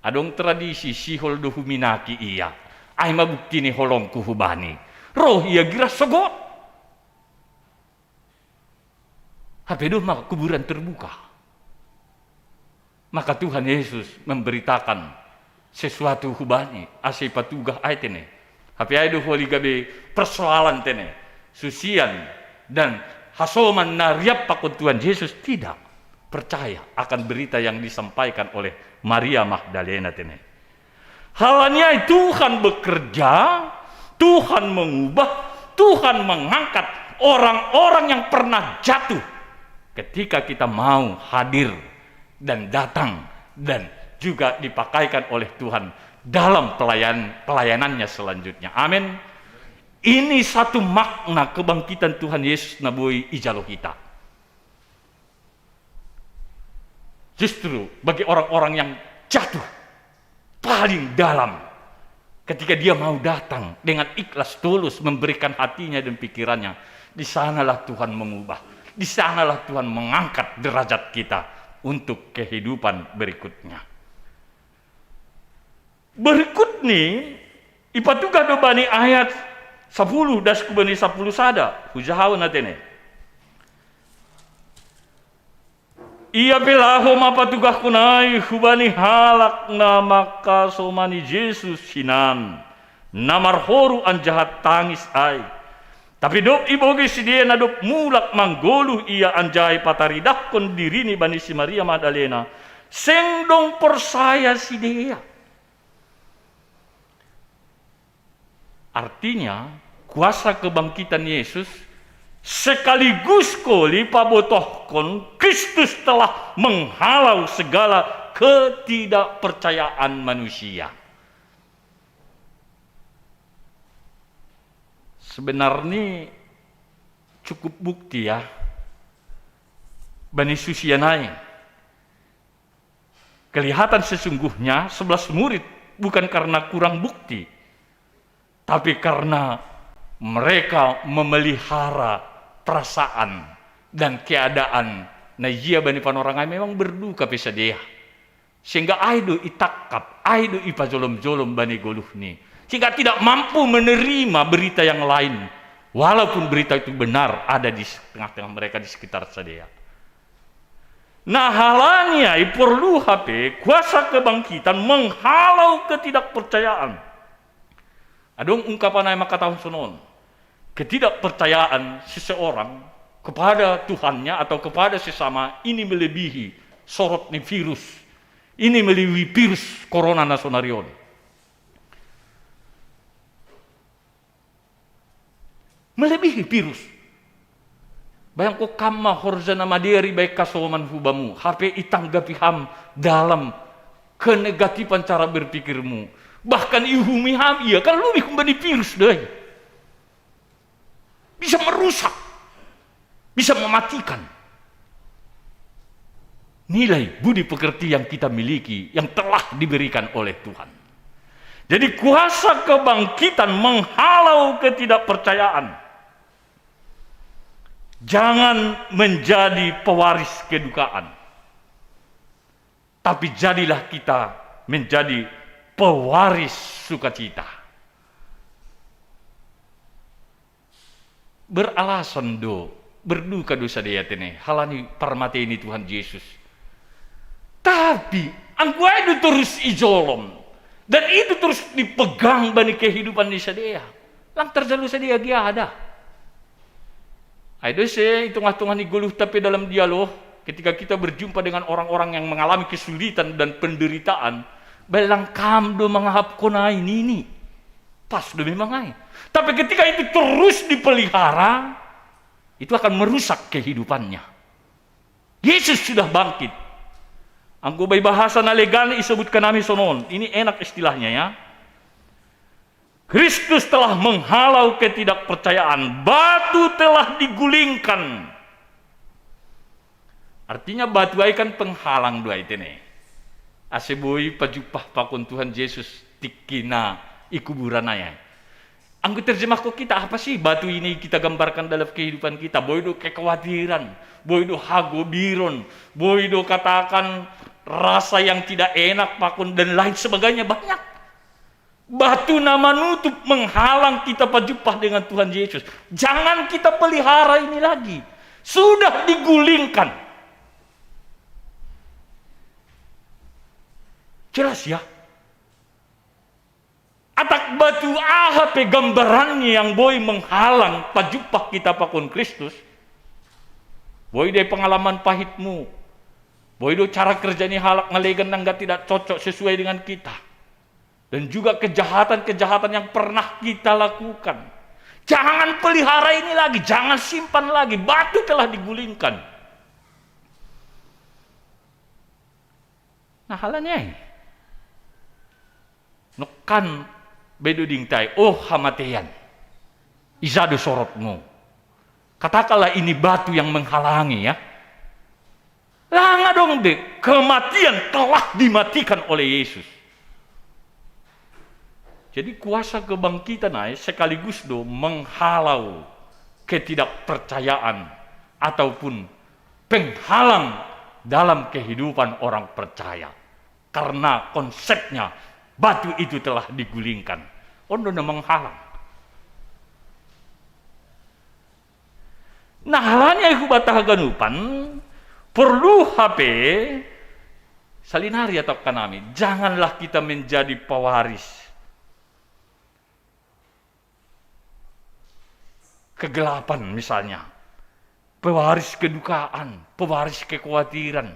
Adong tradisi sihol do huminaki ia. Ai ma bukti ni holongku hubani. Roh ia gira sogot. Hape do maka kuburan terbuka. Maka Tuhan Yesus memberitakan sesuatu hubani, ase ipatugah ai tene. Hape ai do holi gabe persoalan tene. Susian dan hasoman na riap pakon Tuhan Yesus tidak percaya akan berita yang disampaikan oleh Maria Magdalena tene. Halani ai Tuhan bekerja, Tuhan mengubah, Tuhan mengangkat orang-orang yang pernah jatuh. Ketika kita mau hadir dan datang dan juga dipakaikan oleh Tuhan dalam pelayan pelayanannya selanjutnya. Amin. Ini satu makna kebangkitan Tuhan Yesus na boi ijalo hita. Justru bagi orang-orang yang jatuh paling dalam, ketika dia mau datang dengan ikhlas tulus memberikan hatinya dan pikirannya, di sanalah Tuhan mengubah, di sanalah Tuhan mengangkat derajat kita untuk kehidupan berikutnya. Berikut ni, ipatugah do bani ayat sapuluh das hubani sapuluh sada, hujahaon atene. Ia pe laho ma patugahkon ai hubani halak na mangkasomani Jesus hinan, na marhoru anjaha tangis ai. Tapi dob ibogei sidea na dob mulak manggoluh ia anjaha ipataridahkon dirini bani si Maria Magdalena, seng dong porsaya sidea. Artinya, kuasa kebangkitan Yesus sekaligus koli pabotohkon Kristus telah menghalau segala ketidakpercayaan manusia. Sebenarnya cukup bukti ya, bani susian ai. Kelihatan sesungguhnya sebelas murid bukan karena kurang bukti, tapi karena mereka memelihara perasaan dan keadaan na ia bani panorang ai memang berduka pe sidea. Sehingga ai do itangkap, ai do ipajolom-jolom bani goluhni. Sehingga tidak mampu menerima berita yang lain, walaupun berita itu benar ada di tengah-tengah mereka, di sekitar sidea. Nah, halani ai porlu hape kuasa kebangkitan menghalau ketidakpercayaan. Adong ungkapan ai mangkatahon sonon. Ketidakpercayaan seseorang kepada Tuhannya atau kepada sesama ini melebihi sorot ni virus. Ini melebihi virus corona na sonari on. Melebihi virus. Bayangko kam ma horja na maderi baen hasoman hu bamu, hape itanggapi ham dalam kenegatifan cara berpikirmu. Bahkan iuhumi ham ia, kan lebih humbani virus do i. Bisa merusak, bisa mematikan nilai budi pekerti yang kita miliki, yang telah diberikan oleh Tuhan. Jadi kuasa kebangkitan menghalau ketidakpercayaan. Jangan menjadi pewaris kedukaan, tapi jadilah kita menjadi pewaris sukacita. Beralasan do, berduka do sadea tene, halani parmatei ni Tuhan Yesus. Tapi anggo ai do terus ijolom, dan itu terus dipegang bani kehidupan ni sadea, lang tarjalo sadea gia da. Ai do ise i tongah-tongah ni goluhta pe dalam dialog, ketika kita berjumpa dengan orang-orang yang mengalami kesulitan dan penderitaan, baen lang kam do mangahapkon ai nini. Pas do memang ai. Tapi ketika itu terus dipelihara, itu akan merusak kehidupannya. Yesus sudah bangkit. Anggo bai bahasa na legan isebutkan hami sonon. Ini enak istilahnya, ya. Kristus telah menghalau ketidakpercayaan. Batu telah digulingkan. Artinya batu ai kan penghalang do ai tene, ase boi pajumpah pakon Tuhan Yesus tingki na i kuburan ai. Anggo terjemahkon kita, apa sih batu ini kita gambarkan dalam kehidupan kita? Boi do kekhawatiran, boi do hagobiron, boi do katakan rasa yang tidak enak pakon dan lain sebagainya, banyak. Batu na manutup, menghalang kita pajumpah dengan Tuhan Yesus. Jangan kita pelihara ini lagi. Sudah digulingkan. Jelas ya? Atak batu aha pe gambaranni yang boi menghalang pajumpah kita pakon Kristus, boi do pengalaman pahitmu, boi do cara kerja ni halak na legan na nggak tidak cocok sesuai dengan kita, dan juga kejahatan-kejahatan yang pernah kita lakukan. Jangan pelihara ini lagi, jangan simpan lagi. Batu telah digulingkan. Nah, halani ai, nokkan be do dingta i, oh hamatean, ija do sorotmu? Katakanlah ini batu yang menghalangi, ya. Lang adong be, kematian telah dimatikan oleh Yesus. Jadi kuasa kebangkitan ai sekaligus do menghalau ketidakpercayaan ataupun penghalang dalam kehidupan orang percaya. Karena konsepnya batu itu telah digulingkan. On do na menghalang. Nah, halani ai hubanta haganupan, porlu hape salinari atau kanami, janganlah kita menjadi pewaris kegelapan misalnya, pewaris kedukaan, pewaris kekhawatiran.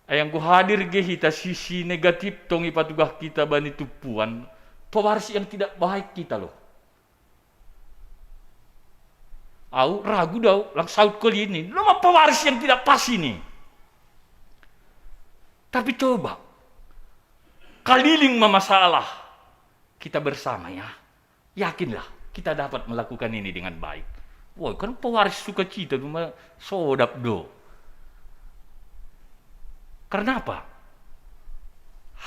Ai anggo hadir ge hita sisi negatif tong ipatugah kita bani tumpuan, pewaris yang tidak baik kita loh. Au ragu do au, lang saut koli ini. Lo ma pewaris yang tidak pas ini. Tapi coba, kaliling ma masalah, kita bersama ya. Yakinlah, kita dapat melakukan ini dengan baik. Woi, kan pewaris sukacita do ma sodap do. Karena apa?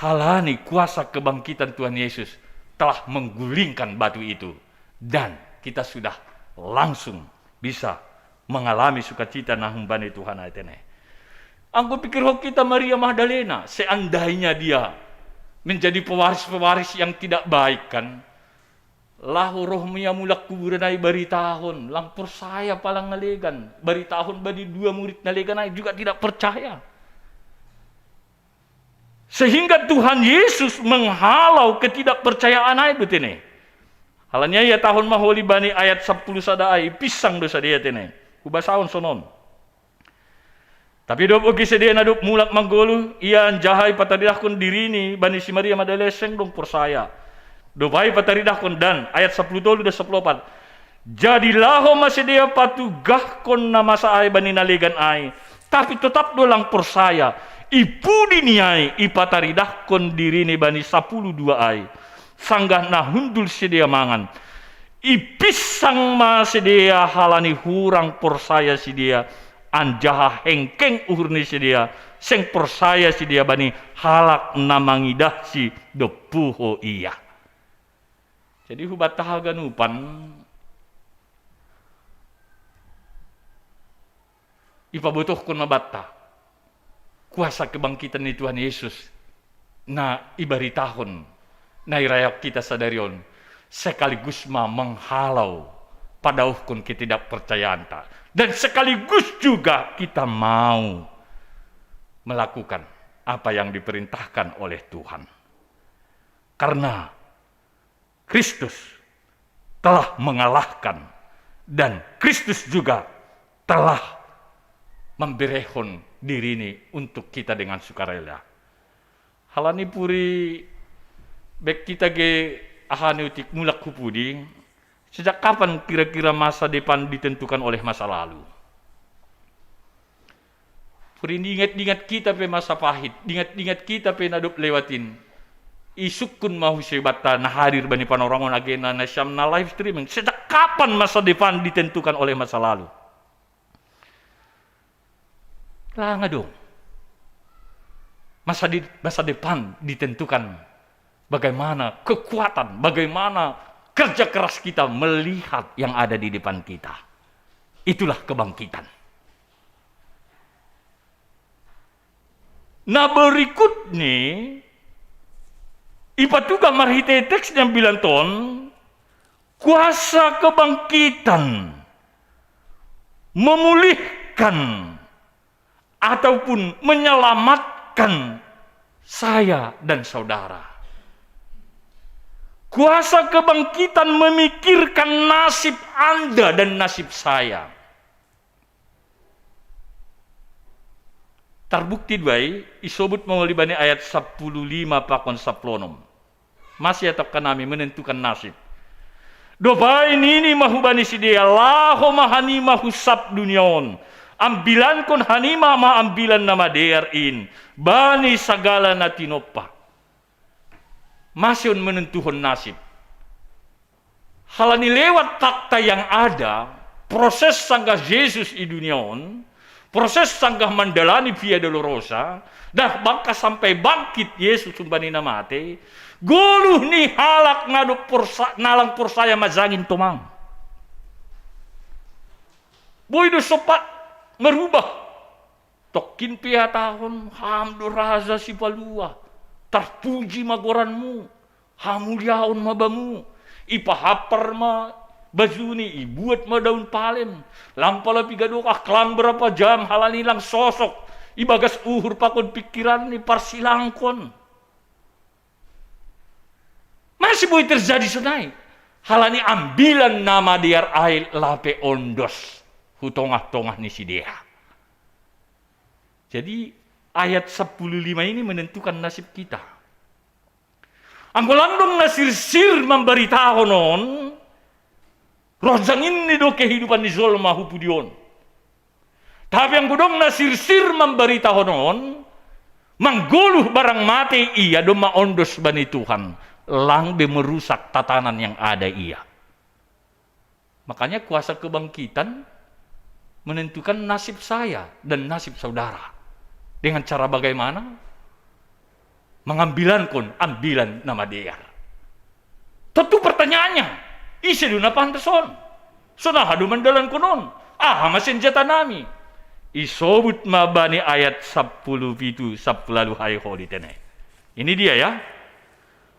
Halani kuasa kebangkitan Tuhan Yesus telah menggulingkan batu itu. Dan kita sudah langsung bisa mengalami sukacita na humbani Tuhan ai tene. Anggo pikirhon kita Maria Magdalena, seandainya dia menjadi pewaris-pewaris yang tidak baik kan, laho roh ma ia mulak kuburan ai baritahon, lang porsaya palang na legan, baritahon bani dua murid na legan ai juga tidak percaya. Sehingga Tuhan Yesus menghalau ketidakpercayaan ai do tene. Halani ai ihatahon ma holi bani ayat sampulu sada ai, pinsang do sadea tene. Hubasahon sonon. Tapi dob oge sidea na dob mulak manggoluh, ia anjaha ipataridahkon dirini bani si Maria Magdalena seng dong porsaya. Dob ai ipataridahkon dan, ayat sampulu tolu dan sampulu opat. Jadi laho ma sidea patugahkon na masa ai bani na legan ai, tapi totap do lang porsaya. I pudi ni ai ipataridahkon dirini bani sapuluh dua ai, sanggah na hundul sidea mangan. Ipinsang ma sidea halani hurang porsaya sidea, anjaha hengkeng uhur ni sidea, seng porsaya sidea bani halak na mangidahsi do puho ia. Jadi hubanta haganupan, ipabotohkon ma banta kuasa kebangkitan ni Tuhan Yesus na ibaritahon, na irayap kita sadari on, sekaligus ma manghalau, padauhkon ketidakpercayaanta, dan sekaligus juga kita mau melakukan apa yang diperintahkan oleh Tuhan. Karena Kristus telah mengalahkan, dan Kristus juga telah memberehon dirini untuk kita dengan sukarela. Halani puri bek kita ge aha ni utik mulak hu pudi, sejak kapan kira-kira masa depan ditentukan oleh masa lalu? Puri diingat-ingat kita pe masa pahit, diingat-ingat kita pe na dob lewatin. Isungkun ma huse banta na hadir bani panorangon agena na siam na live streaming. Sejak kapan masa depan ditentukan oleh masa lalu? Langa dong. Masa di, masa depan ditentukan bagaimana kekuatan, bagaimana kerja keras kita melihat yang ada di depan kita. Itulah kebangkitan. Na berikutni, ipatugah marhitei teks na ambilan ton, kuasa kebangkitan memulihkan ataupun menyelamatkan saya dan saudara. Kuasa kebangkitan memikirkan nasib Anda dan nasib saya. Tarbukti do ai, isobut ma oli bani ayat sapuluh lima pakon sapuluh onom. Masa ihatahon nami menentukan nasib. Dob ai nini ma hubani sidea, laho ma hanima hu sab dunia on. Ambilankon hanima ma ambilan na madear in bani sagala na tinompa. Masa on menentuhon nasib. Halani lewat fakta yang ada, proses sanggah Jesus i dunia on, proses sanggah mandalani Via Dolorosa, dah bangka sampai bangkit Jesus humbani na mate, goluh ni halak na dob porsa-, na lang porsaya manjangin tomang. Boi do sompat merubah. Tongkin pe ihatahon, "Ham do Raja Sipalua, tarpuji ma goranmu, hamuliaon ma bamu." Ipahampar ma bajuni, ibuat ma daun palem, lang pala piga dokah, klang berapa jam, halani lang sosok ibagas uhur pakon pingkiranni, parsilangkon. Masa boi terjadi sonai? Halani ambilan na madear ai lape ondos hu tongah-tongah ni sidea. Jadi ayat sapuluh lima ini menentukan nasib kita. Anggo lang dong na sirsir mambaritahon on, ronjang inni do kehidupan ni jolma hu pudi on. Tapi anggo dong na sirsir mambaritahon on, manggoluh barang mate ia domma ondos bani Tuhan, lang be merusak tatanan yang ada ia. Makanya kuasa kebangkitan menentukan nasib saya dan nasib saudara. Dengan cara bagaimana? Mangambilankon ambilan na madear. Tontu pertanyaannya, ise do na pantas on? Sonaha do mandalankon on? Aha ma senjatanami? Isobut ma bani ayat sapuluh pitu, sapuluh ualu, hai holi tene. Ini dia ya.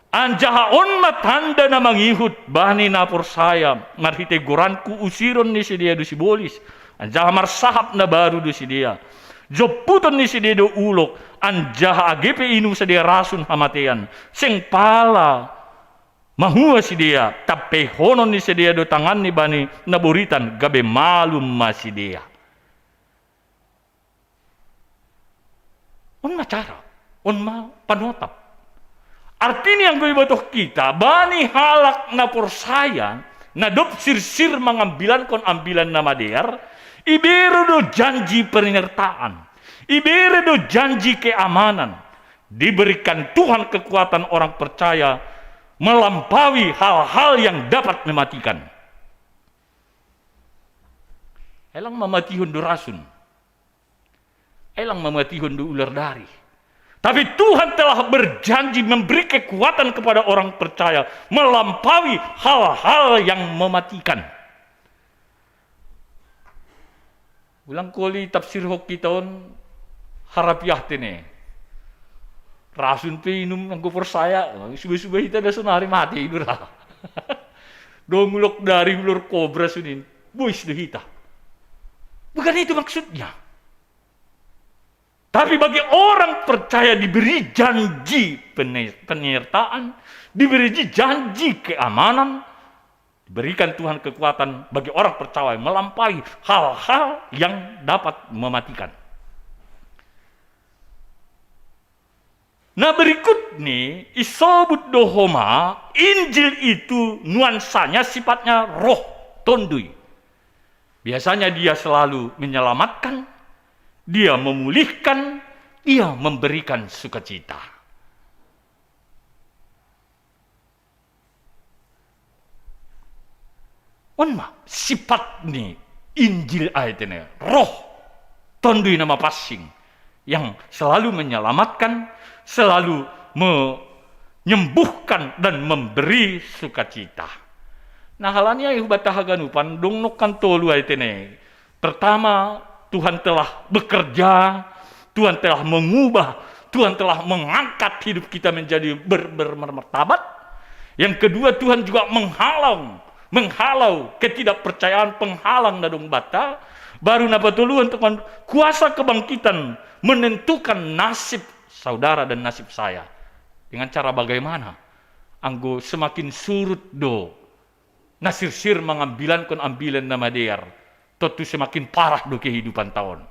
Anjaha on ma tanda na mangihut bani na porsaya, marhitei goranku usiron ni sidea do sibolis, anjaha marsahap na baru do sidea. Jomputon ni sidea do ulok, anjaha age pe inum sidea rasun hamatean, seng pala mahua sidea, tampeihonon ni sidea do tanganni bani na boritan, gabe malum ma sidea. On ma cara, on ma panotap. Artini anggo ibotoh kita, bani halak na porsaya, Na dob sirsir mangambilankon ambilan na madear, ibere do janji penyertaan, ibere do janji keamanan. Diberikan Tuhan kekuatan orang percaya melampaui hal-hal yang dapat mematikan. Elang mamatihon do rasun. Elang mamatihon do ular dari. Tapi Tuhan telah berjanji memberi kekuatan kepada orang percaya melampaui hal-hal yang mematikan. Ulang koli tafsir hok kita on harapiah tene. Rasun pe inum anggo porsaya, subai-subai hita da sonari mate idura. Dong ulok dari ulur kobra sunin. Bois do hita. Bukan itu maksudnya. Tapi bagi orang percaya diberi janji penyertaan, diberi janji keamanan, diberikan Tuhan kekuatan bagi orang percaya melampaui hal-hal yang dapat mematikan. Nah, berikut nih, isobut dohoma, Injil itu nuansanya sifatnya roh, tondui. Biasanya dia selalu menyelamatkan, dia memulihkan, dia memberikan sukacita. On ma sifat ni Injil ai tene, roh tondui nama passing yang selalu menyelamatkan, selalu menyembuhkan dan memberi sukacita. Nah, halani ai hubata haganupan dong nongkan tolu ai tene. Pertama, Tuhan telah bekerja, Tuhan telah mengubah, Tuhan telah mengangkat hidup kita menjadi ber, ber, bermartabat. Yang kedua, Tuhan juga menghalang, menghalau ketidakpercayaan, penghalang na dong bata. Baru na patoluhon, Tuhan, kuasa kebangkitan menentukan nasib saudara dan nasib saya. Dengan cara bagaimana? Anggo semakin surut do na sirsir mangambilankon ambilan na madear, tontu semakin parah do kehidupan ta on.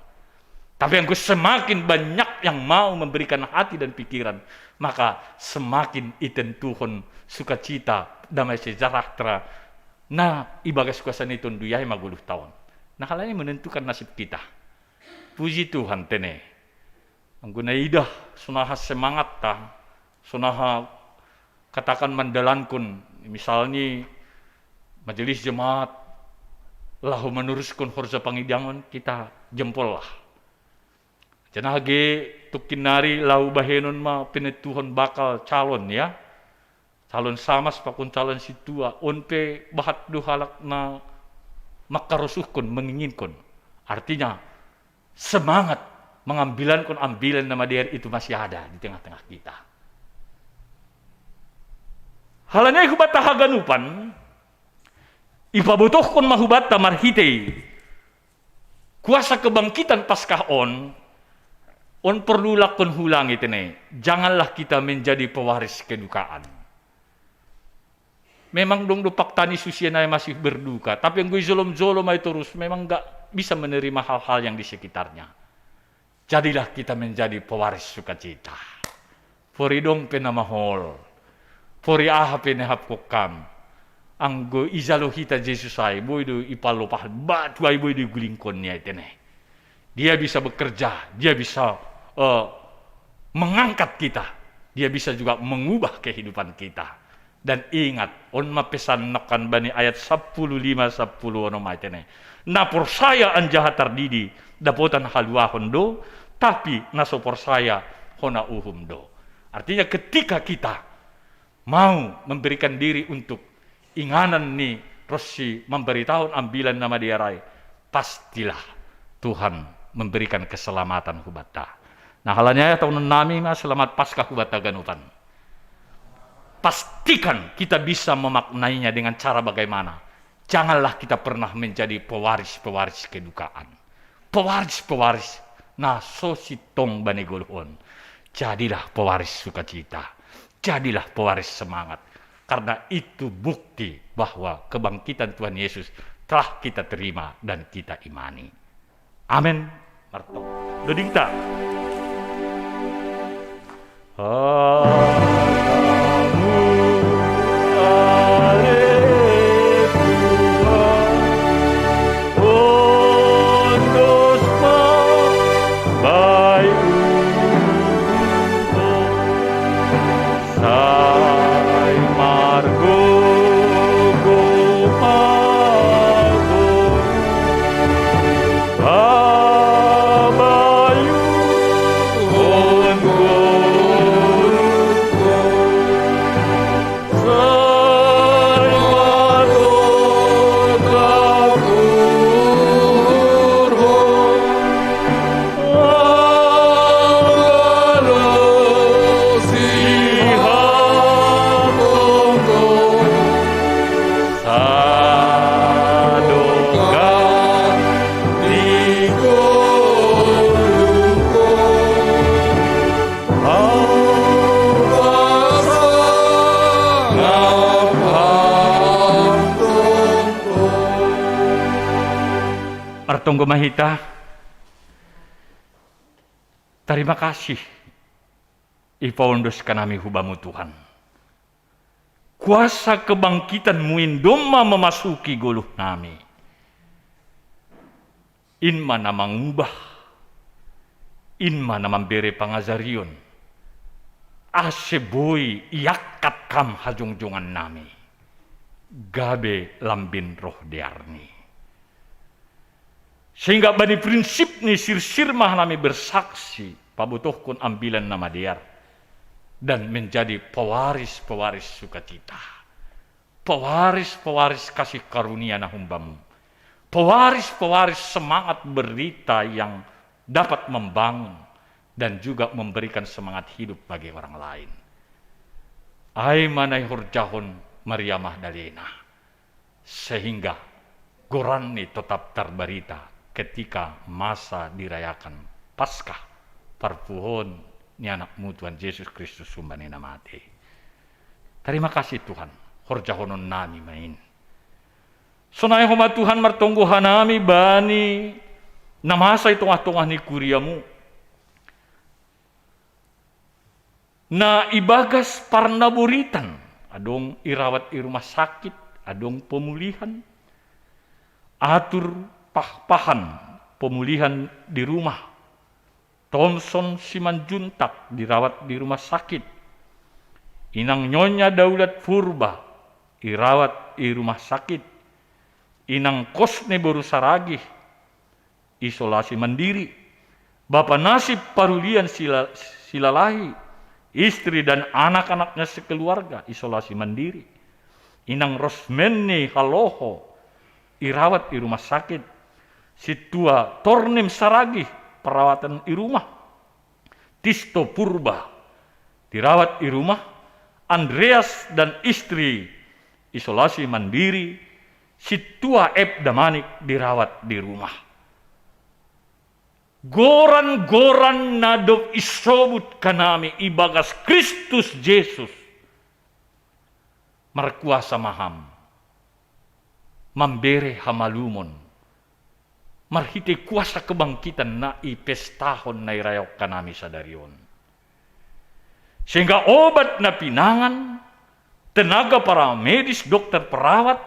Tapi anggo semakin banyak yang mau memberikan hati dan pikiran, maka semakin itentuhon sukacita, damai sejahtera na ibagas kuasa ni Tonduy ai ma goluh ta on. Nah, halani menentukan nasib kita. Puji Tuhan tene. Anggo na idah sonaha semangat ta, sonaha katakan mandalankon, misalni majelis jemaat, laho manuruskon horja pangidangon, kita jempol lah. Janah age tungkin nari laho bahenon ma penentuhon bakal calon, ya. Calon samas pakon calon sintua, on pe bahat do halak na mangkarosuhkon, menginginkan. Artinya, semangat mangambilankon ambilan na madear itu masih ada di tengah-tengah kita. Halani ai hubata haganupan, ipabotohkon ma hubata marhitei kuasa kebangkitan Paskah on, on perlu lakon hulangi tene, janganlah kita menjadi pewaris kedukaan. Memang dong do paktani susian ai masih berduka, tapi anggo ijolom-jolom ai torus memang nggak bisa menerima hal-hal yang di sekitarnya. Jadilah kita menjadi pewaris sukacita. Pori dong pe na mahol, pori aha pe na hapkok kam, anggo ijalo hita Jesus ai, boi do ipalopah batu ai, boi do igulingkon ni ai tene. Dia bisa bekerja, dia bisa uh, mengangkat kita, dia bisa juga mengubah kehidupan kita. Dan ingat, on ma pesan nongkan bani ayat sapuluh lima sapuluh onom ai tene. Na porsaya anjaha tardidi dapotan haluahon do, tapi na so porsaya hona uhum do. Artinya, ketika kita mau memberikan diri untuk inganan ni ronsi mambaritahon ambilan na madear ai, pastilah Tuhan memberikan keselamatan hubata. Nah, halani ai taunon nami ma selamat Paskah hubata ganupan. Pastikan kita bisa memaknainya dengan cara bagaimana. Janganlah kita pernah menjadi pewaris-pewaris kedukaan. Pewaris-pewaris na so sintong bani goluh on. Jadilah pewaris sukacita. Jadilah pewaris semangat. Karena itu bukti bahwa kebangkitan Tuhan Yesus telah kita terima dan kita imani. Amen. Martong. Doding ta. Aleluya, aleluya. Tonggo ma hita. Tarima kasih ipaondos hanami hu Bamu Tuhan. Kuasa kebangkitan-Mu in domma mamasuki goluh nami. In ma na mangubah, in ma na mambere pangajarion, ase boi iangkat Kam hajongjongan nami, gabe lambin roh dearni. Sehingga bani prinsip ni sirsir ma hanami bersaksi, pabotohkon Ambilan Namadear, dan menjadi pewaris-pewaris sukacita. Pewaris-pewaris kasih karunia na humbamu. Pewaris-pewaris semangat berita yang dapat membangun dan juga memberikan semangat hidup bagi orang lain. Ai ma na ihorjahon Maria Magdalena, sehingga goranni tetap terberita ketika masa dirayakan Paskah, parpuhoon ni Anak-Mu Tuhan Yesus Kristus humbani na mate. Tarima kasih Tuhan, horjahonon nami ma in. Sonai homa Tuhan martonggo hanami bani na masa i tongah-tongah ni kuria-Mu. Na ibagas parnaboritan, adong irawat i rumah sakit, adong pemulihan, atur pahpahan pemulihan di rumah, Thomson Simanjuntak dirawat di rumah sakit, inang Nyonya Daulat Purba irawat i rumah sakit, inang Kosne boru Saragih isolasi mandiri, Bapa Nasib Parulian Sila-, Silalahi, istri dan anak-anaknya sekeluarga isolasi mandiri, inang Rosmenni Haloho irawat i rumah sakit, Sintua Tornim Saragih perawatan i rumah, Tisto Purba dirawat i rumah, Andreas dan istri isolasi mandiri, Sintua Ep Damanik dirawat di rumah. Goran-goran na dob isobut hanami ibagas Kristus Jesus, markuasa ma Ham mambere hamalumon marhitei kuasa kebangkitan na ipestahon na irayahon hanami sadari on. Sehingga obat na pinangan, tenaga paramedis, dokter, perawat,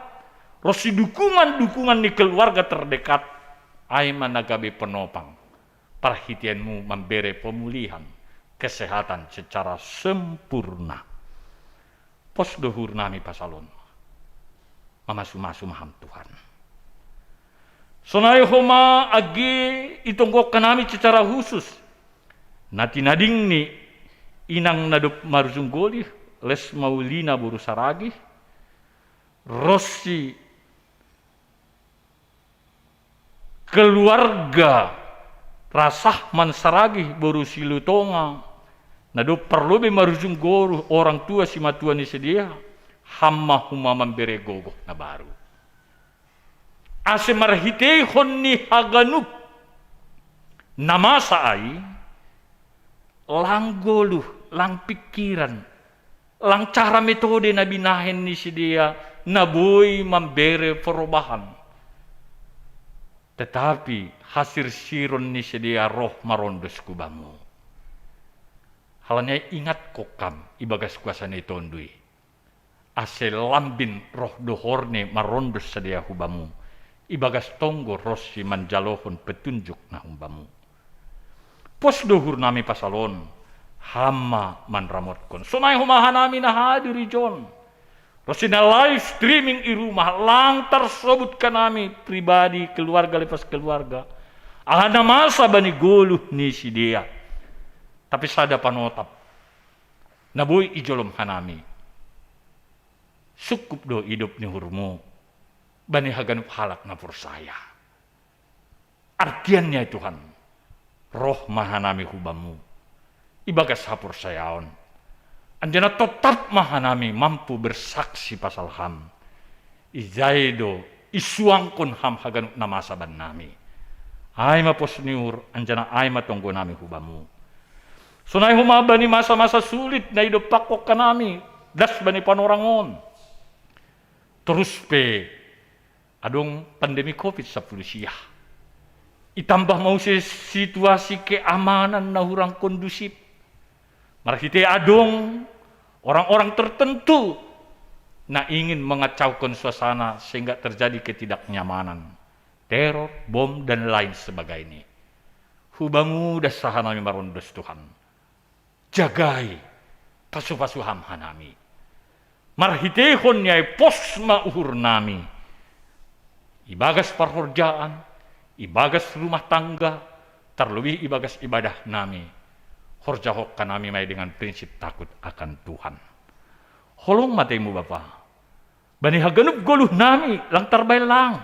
ronsi dukungan-dukungan ni keluarga terdekat, ai ma na gabe penopang, parhiteian-Mu mambere pemulihan, kesehatan secara sempurna. Pos do uhur nami pasal on. Mamasu-masu ma Ham Tuhan. Sonai homa age itonggohon hanami secara khusus na tinading ni inang na dob marujung goluh, Les Maulina boru Saragih, ronsi keluarga Rasahman Saragih boru Silutonga, na dob parlobei marujung goluh orang tua simatua ni sidea, Ham ma homa mambere gogoh na baru. Ase marhiteihon ni haganup na masa ai, lang goluh, lang pingkiran, lang cara metode na binahen ni sidea na boi mambere perubahan. Tetapi hasirsiron ni sidea roh marondos hu Bamu. Halani ai ingatkon Ham ibagas kuasa ni Tonduy, ase lambin roh dohorni marondos sidea hu Bamu, ibagas tonggo ronsi manjalohon petunjuk na humbamu. Pos do uhur nami pasal on, Ham ma manramotkon. Sonai homa hanami na hadir ijon, ronsi na live streaming i rumah, lang tarsobut hanami pribadi, keluarga lepas keluarga, aha na masa bani goluh ni sidea. Tapi sada panotap na boi ijolom hanami: Sungkup do idop ni uhurmu bani haganup halak na porsaya. Artianni ai Tuhan, roh ma hanami hu Bamu ibagas haporsayaon, anjaha totap ma hanami mampu bersaksi pasal Ham. Ijai do isuangkon Ham haganup na masa bannami. Ai ma pos ni uhur, anjaha ai ma tonggo nami hu Bamu. Sonai homa bani masa-masa sulit na idompakkon hanami das bani panorang on, torus pe adong pandemi covid sampulu sia. Itambah ma use situasi keamanan na hurang kondusif. Marhite adong orang-orang tertentu na ingin mengacaukan suasana sehingga terjadi ketidaknyamanan, teror, bom, dan lain sebagainya. Hubamu das hanami marondos, Tuhan. Jagai, pasu-pasu Ham hanami. Marhitehon ni ai pos ma uhur nami. Ibagas parhorjaan, ibagas rumah tangga, terlebih ibagas ibadah nami. Horjahon hanami ma i dengan prinsip takut akan Tuhan. Holong ma atei-Mu, Bapa. Bani haganup goluh nami, lang tarbahen lang.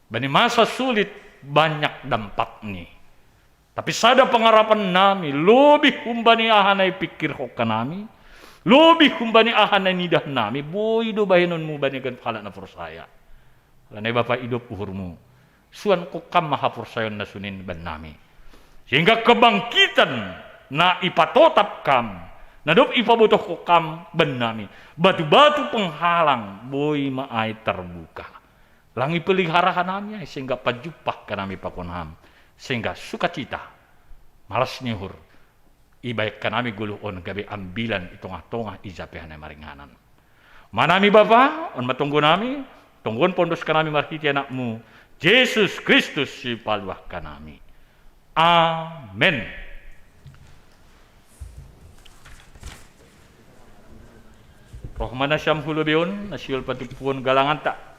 Bani masa sulit banyak dampakni. Tapi sada pangarapan nami, lobih humbani aha na ipingkirhon hanami, lobih humbani aha na nidah nami, boi do bahenon-Mu bani ganup halak na porsaya. Alani Bapa, idop uhur-Mu. Suan Kam ma haporsayaon na sunin bannami. Sehingga kebangkitan na ipatotap Kam, na dob ipabotohkon Kam bannami, batu-batu penghalang boi ma ai tarbuka. Lang ipelihara hanami ai, sehingga pajumpah hanami pakon Ham, sehingga sukacita, malas ni uhur, ibahen hanami goluh on gabe ambilan i tongah-tongah i ja pe hanami maringanan. Manami Bapa, on ma tonggo nami, tonggohon pa ondos hanami marhite Anak-Mu, Jesus Kristus Sipaluah hanami. Amen. Roh ma nasiam hu lobei on, na sihol patumpuhon galanganta.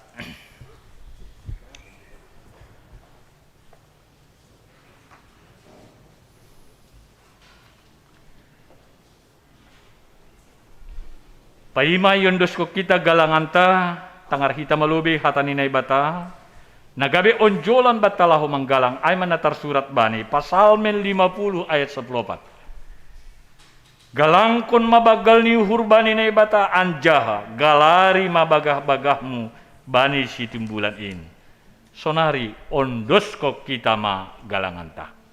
Paima iondoskon hita galanganta, tangar hita ma lobei hata ni Naibata, na gabe onjolan banta laho manggalang, ai ma na tarsurat bani Psalmen lima puluh ayat sapuluh opat. Galangkon ma banggal ni uhur bani Naibata, anjaha galari ma bagah-bagahmu bani sitimbulan in. Sonari ondoskon hita ma galanganta.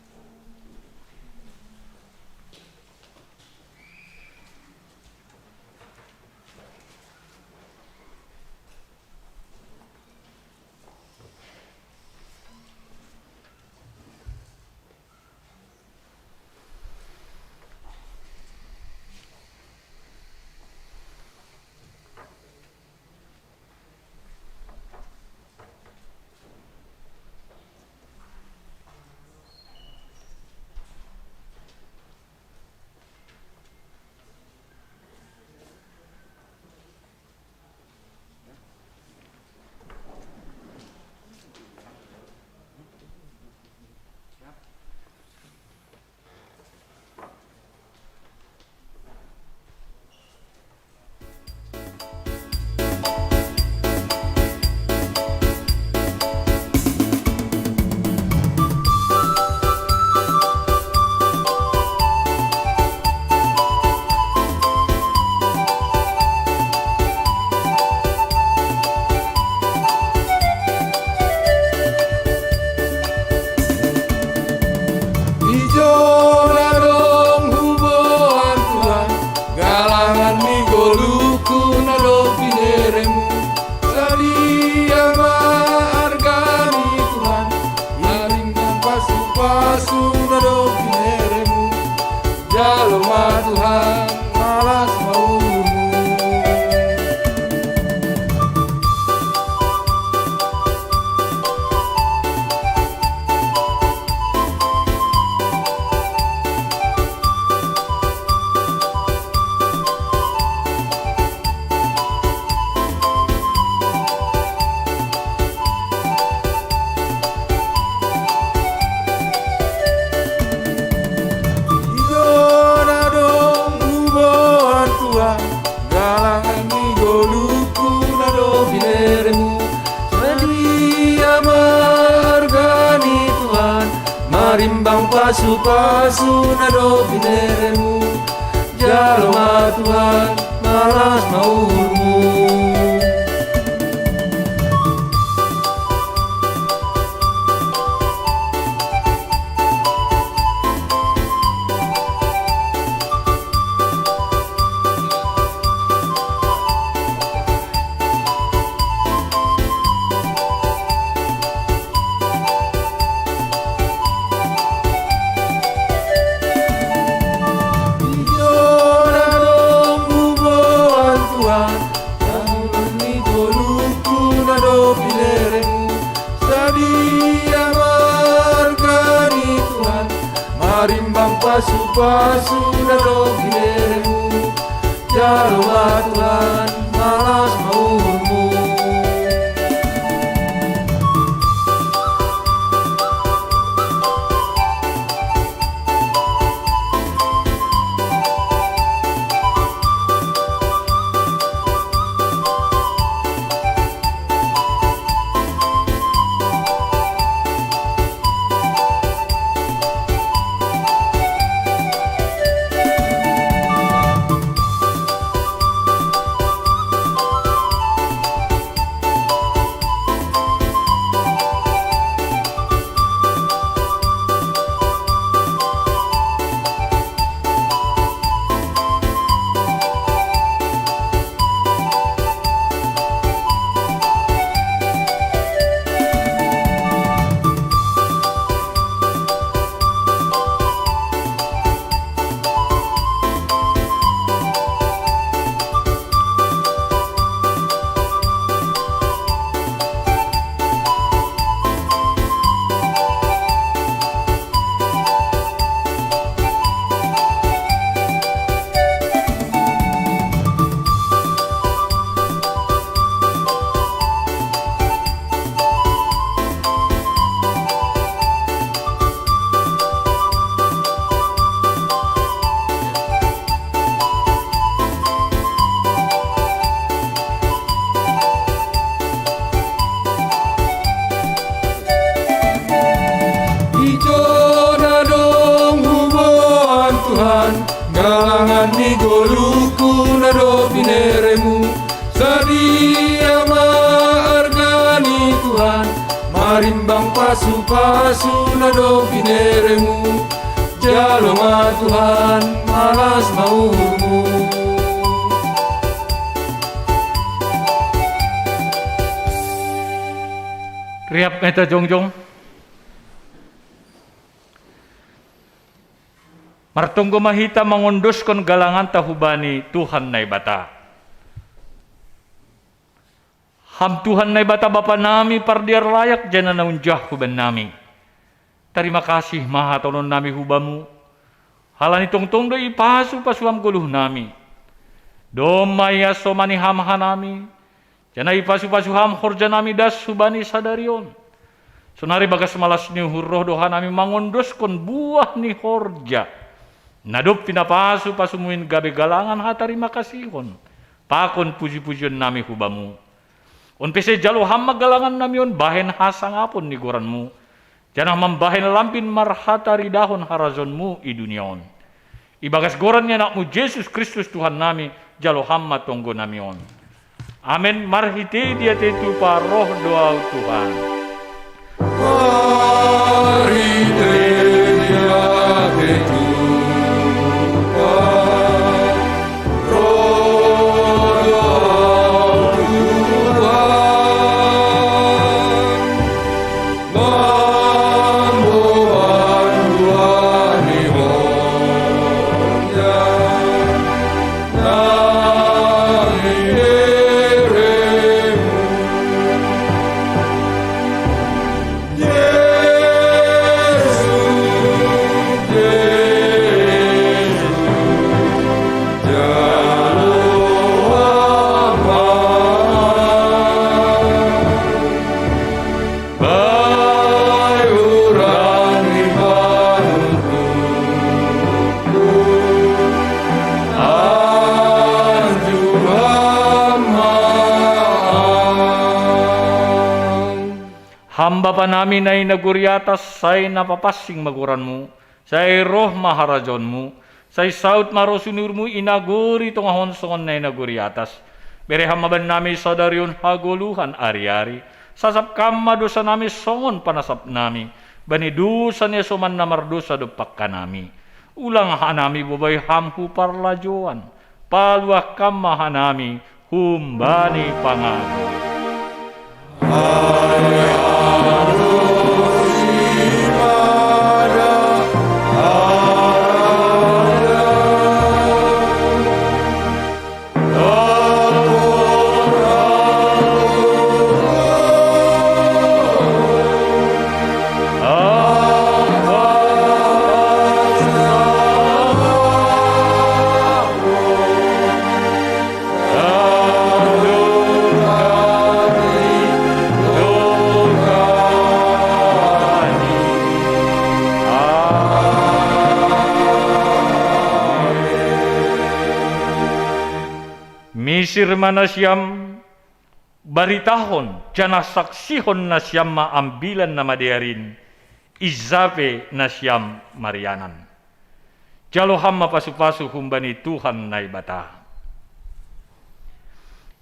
Ijo na dong huboan Tuhan, galangan ni goluhku na dob bineremu. Sadia ma arga ni Tuhan, maringgam pasu-pasu na dob bineremu. Jalo ma Tuhan, malas ma uhurmu. Ijo na dong huboan Tuhan, galangan ni goluhku na dob bineremu. Sadia ma arga ni Tuhan, maringgam pasu-pasu na dob bineremu. Jalo ma Tuhan, malas ma uhurmu. Pasu-pasu na dob bineremu, jalo ma Tuhan malas ma uhurmu. Ijo na dong huboan Tuhan, galangan ni goluhku na dob bineremu. Sadia ma arga ni Tuhan, marimbang pasu-pasu na dob bineremu. Jalo ma Tuhan malas ma uhurmu. Rihap ma hita jongjong. Martonggo ma hita mangondoskon galanganta hubani Tuhan Naibata. Ham Tuhan Naibata Bapa nami, pardear layak janah na unjah huban nami. Tarima kasih ma hatahononnami hu Bamu, halani tongtong do ipasu-pasu Ham goluhnami. Domma iasomani Ham hanami, janah ipasu-pasu Ham horjanami das hubani sadari on. Sonari bagas malas ni uhur roh do hanami mangondoskon buah ni horja na dob pinapasu-pasuMu in gabe galangan hatarima kasihon pakon puji-pujionnami hu Bamu. On pe sai jalo Ham ma galangannami on bahen hasangapon ni goranMu, janah mambahen lambin marhataridahon harajaonMu i dunia on. Ibagas goran ni AnakMu Jesus Kristus Tuhannami, jalo Ham ma tonggonami on. Amen. Marhitei diatei tupa roh do Ahu Tuhan. Marhitei diatei tupa roh do Ahu Tuhan. Ham Bapa nami na i nagori atas, sai na papansing ma goranMu, sai roh ma harajaonMu, sai saud ma rosuh ni uhurMu i nagori tongah on songon na i nagori atas. Bere Ham ma bannami sadari on hagoluhan ari-ari. Sasap Kam ma dousanami songon panasapnami bani dousa ni hasoman na mardosa dompak hanami. Ulang hanami bobai Ham hu parlajouan. Paluah Kam ma hanami humbani pangago. Sir ma nasiam, baritahon, janah saksihon nasiam ma Ambilan Namadear in, ija pe nasiam marianan. Jalo ham ma pasu-pasu humbani Tuhan Naibata.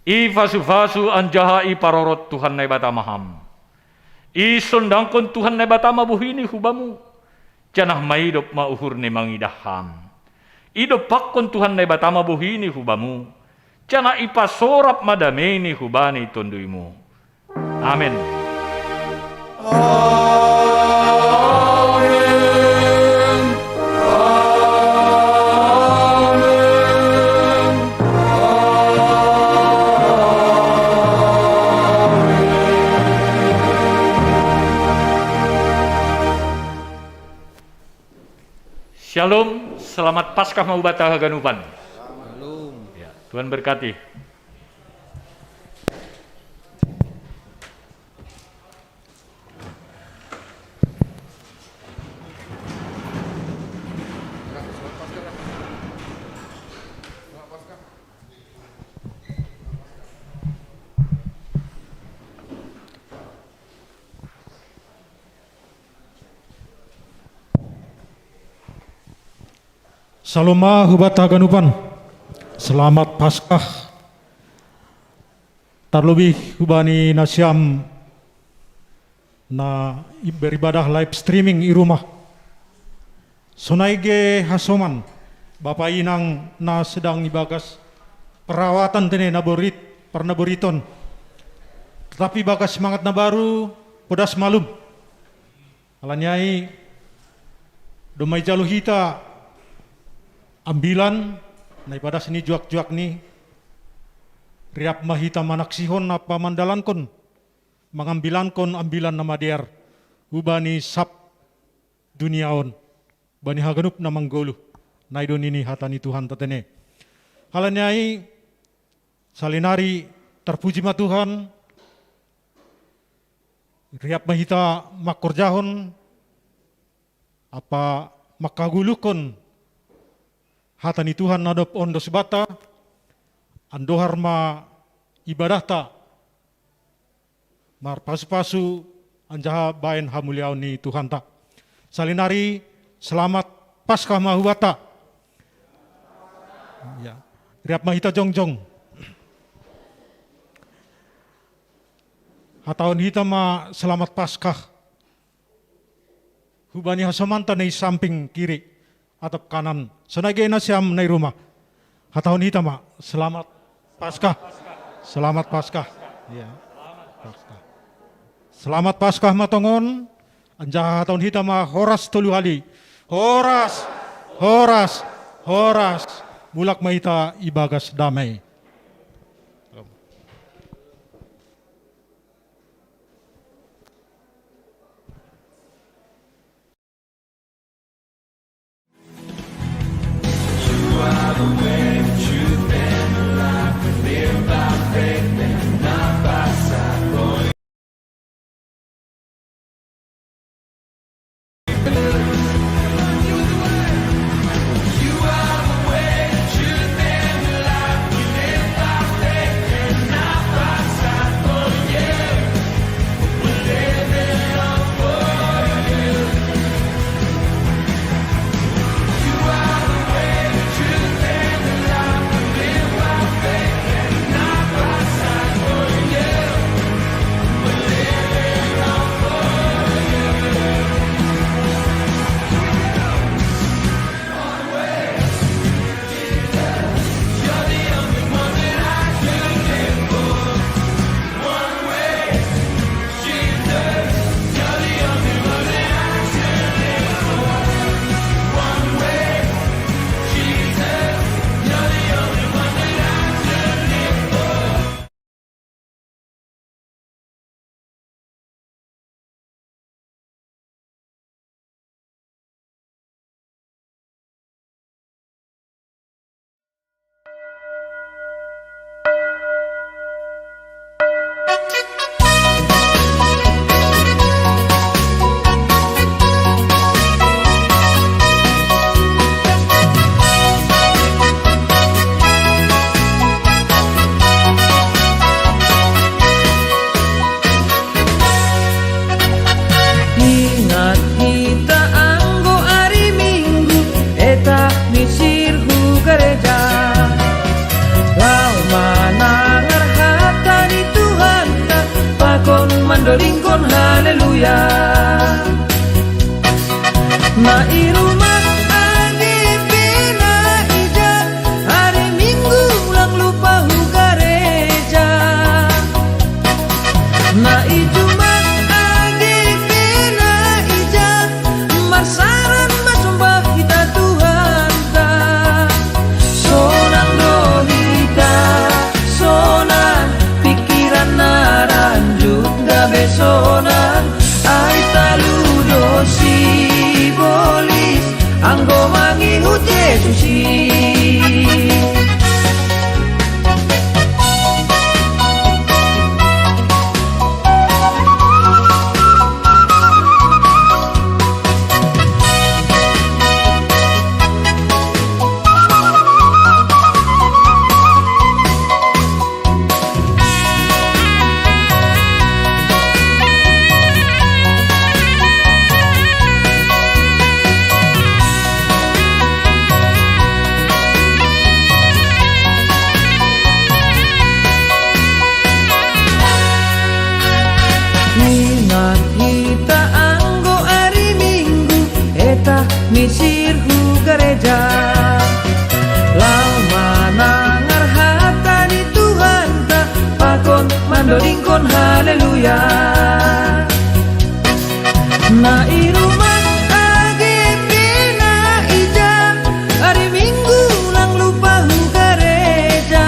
Ipasu-pasu anjaha iparorot Tuhan Naibata ma ham. Isondangkon Tuhan Naibata ma bohini hu bamu, janah maidop ma uhurni mangidah ham. Idompakkon Tuhan Naibata ma bohini hu bamu, janah ipasorap ma dameini hubani tonduymu. Amen. Amen. Amen. Shalom, selamat Paskah ma hubanta haganupan. Shalom. Ya, Tuhan berkati. Shalom ma hubanta haganupan. Selamat Paskah. Tarlobih hubani nasiam na beribadah live streaming i rumah. Sonai ge hasoman, bapa inang na sedang ibagas perawatan tene na borit, parnaboriton. Tetapi bagas semangat na baru, podas malum. Halani ai, domma ijalo hita ambilan, na ipadas ni juak-juak ni, riap ma hita manaksihon na pamandalankon, mangambilankon Ambilan Namadear, hubani sab dunia on, bani haganup na manggoluh, na i do nini hata ni Tuhanta tene. Halani ai, salinari tarpuji ma Tuhan, riap ma hita mangkorjahon, ampa mangkagoluhkon hata ni Tuhan na dob on dos banta, andohar ma ibadahta, marpasu-pasu anjaha bahen hamuliaon ni Tuhanta. Salinari selamat Paskah ma hubanta. Ya. Riap ma hita jongjong. Hatahon hita ma selamat Paskah. Hubani hasomanta na i samping kiri atap kanan. Sonai ge nasiam na i rumah. Hatahon hita ma, selamat Paskah. Selamat Paskah. Ya. Paskah. Selamat Paskah ma tongon. Anjaha hatahon hita ma horas tolu hali. Horas, horas, horas. Mulak ma hita ibagas damai. Dingkon haleluya. Na i rumah A G P na ija, hari Minggu lang lupa hu gareja. Na i Jumat A G P na ija, marsaran masombah hita Tuhanta. Sonang do hita, sonang, pikiran na ranjuk gabe sonang, ai talu do sibolis, anggo mangihut Jesus i. Ingat hita anggo ari Minggu, eta misir hu gareja. Laho manangar hata ni Tuhanta, pakon mandodingkon haleluya. Na i rumah A G P na ija, ari Minggu lang lupa hu gareja.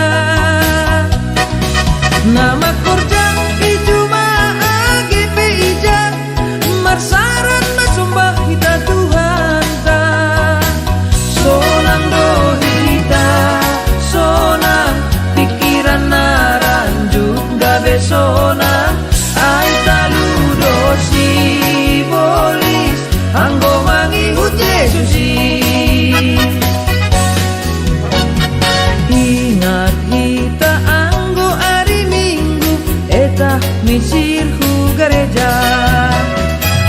Na makorja i juma A G P ija, marsaran masombah hita Tuhanta. Sonang do hita, sonang, pikiran na ranjuk gabe sonang, ai talu do sibolis, anggo mangihut Jesus i. Ingat hita anggo ari Minggu, eta misir hu gareja.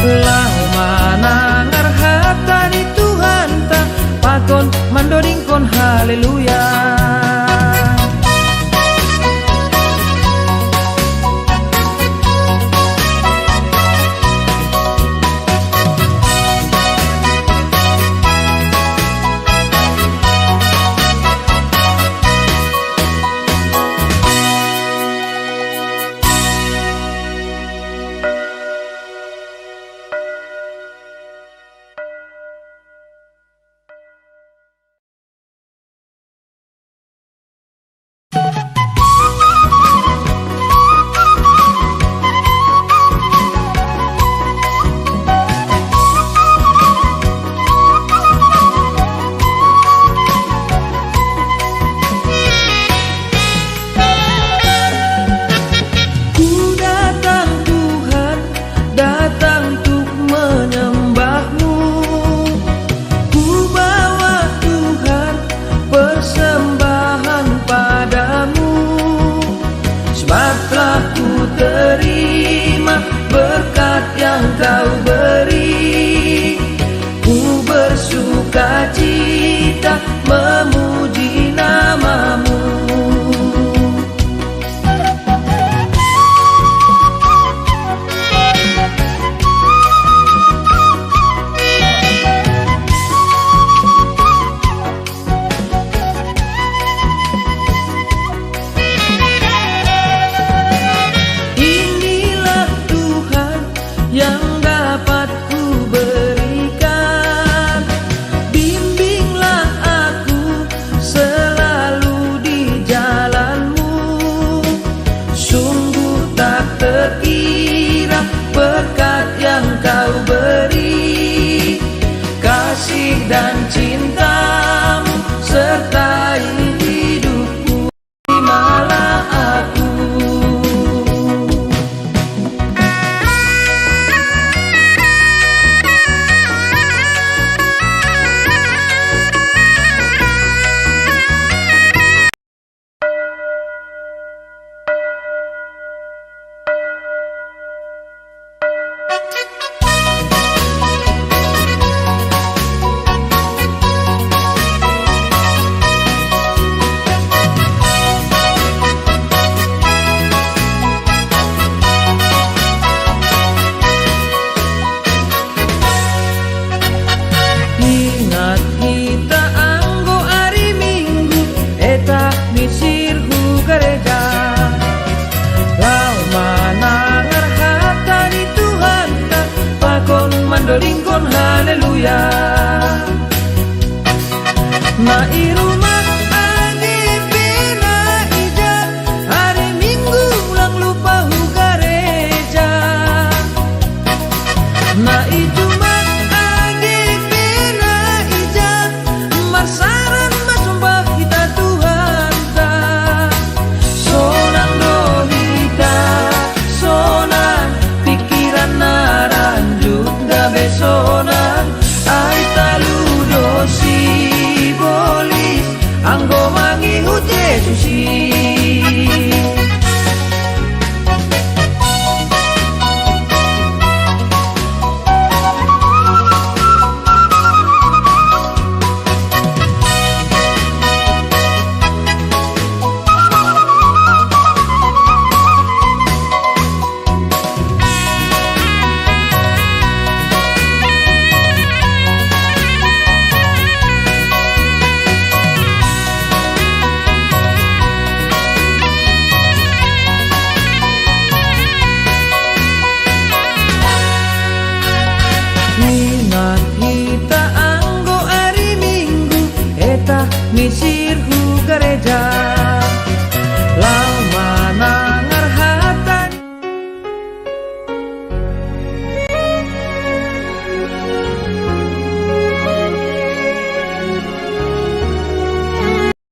Laho manangar hata ni Tuhanta, pakon mandodingkon haleluya. Ku datang Tuhan, datang untuk menyembah-Mu. Ku bawa Tuhan persembahan pada-Mu. Sebab telah ku terima berkat yang Kau beri. Ku bersuka cita memuji nama-Mu. Inilah Tuhan yang dapat Haleluya. Na i rumah age pe na ija, hari Minggu lang lupa hu gareja. Na i Jumat age pe na ija, marsaran masumbah hita Tuhanta. Sonang do hita, sonang, pikiran na ranjut gabe sonang, ai talu do sibolis, anggo mangihut Jesus i. Ingat hita anggo ari Minggu, eta misir hu gareja, laho manangar hata ni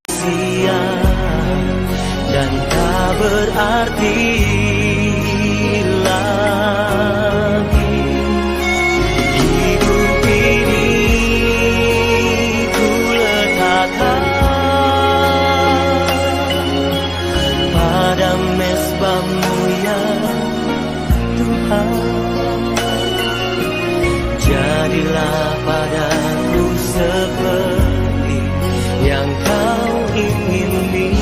sia dan tak berarti lagi. Hidup ini ku letakkan pada mesbah-Mu, ya Tuhan. Jadilah padaku seperti yang Kau ingini.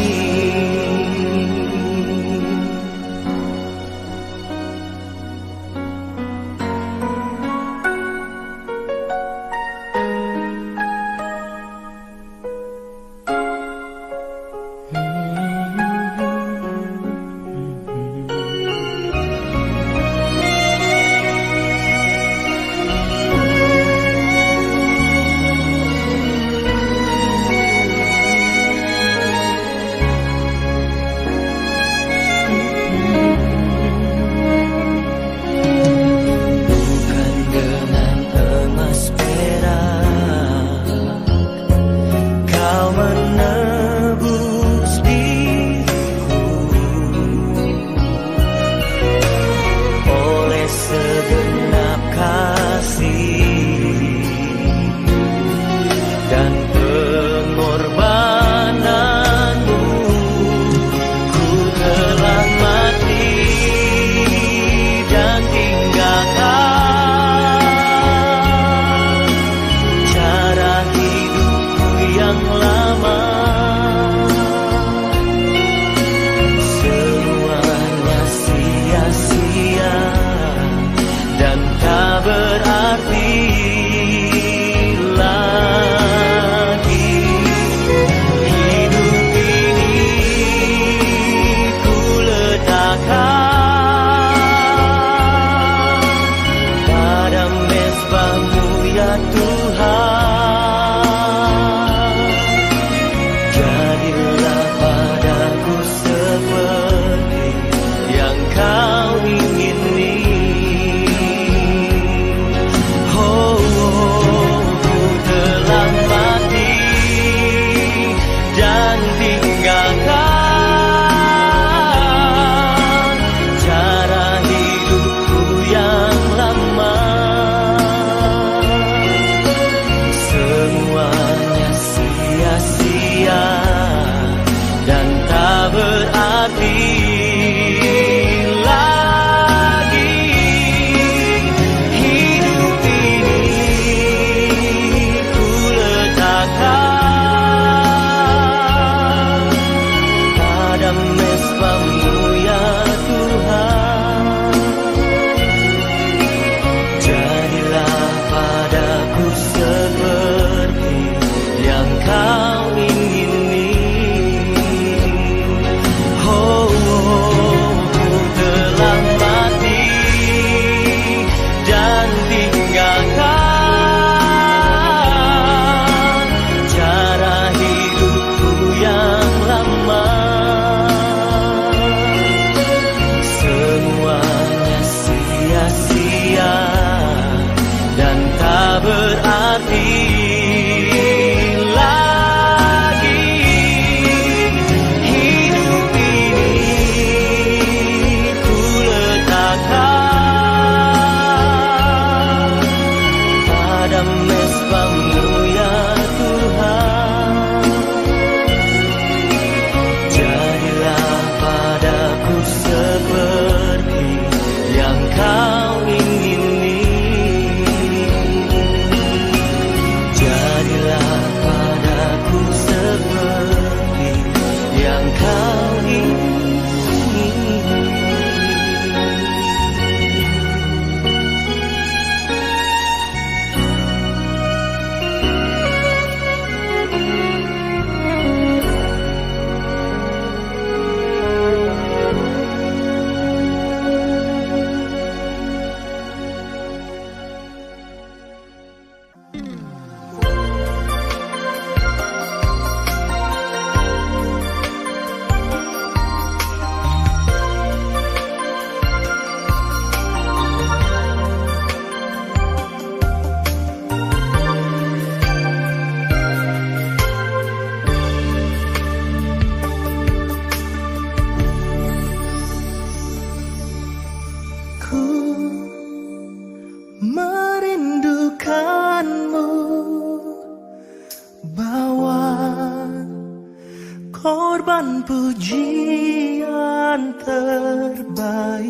terbaik,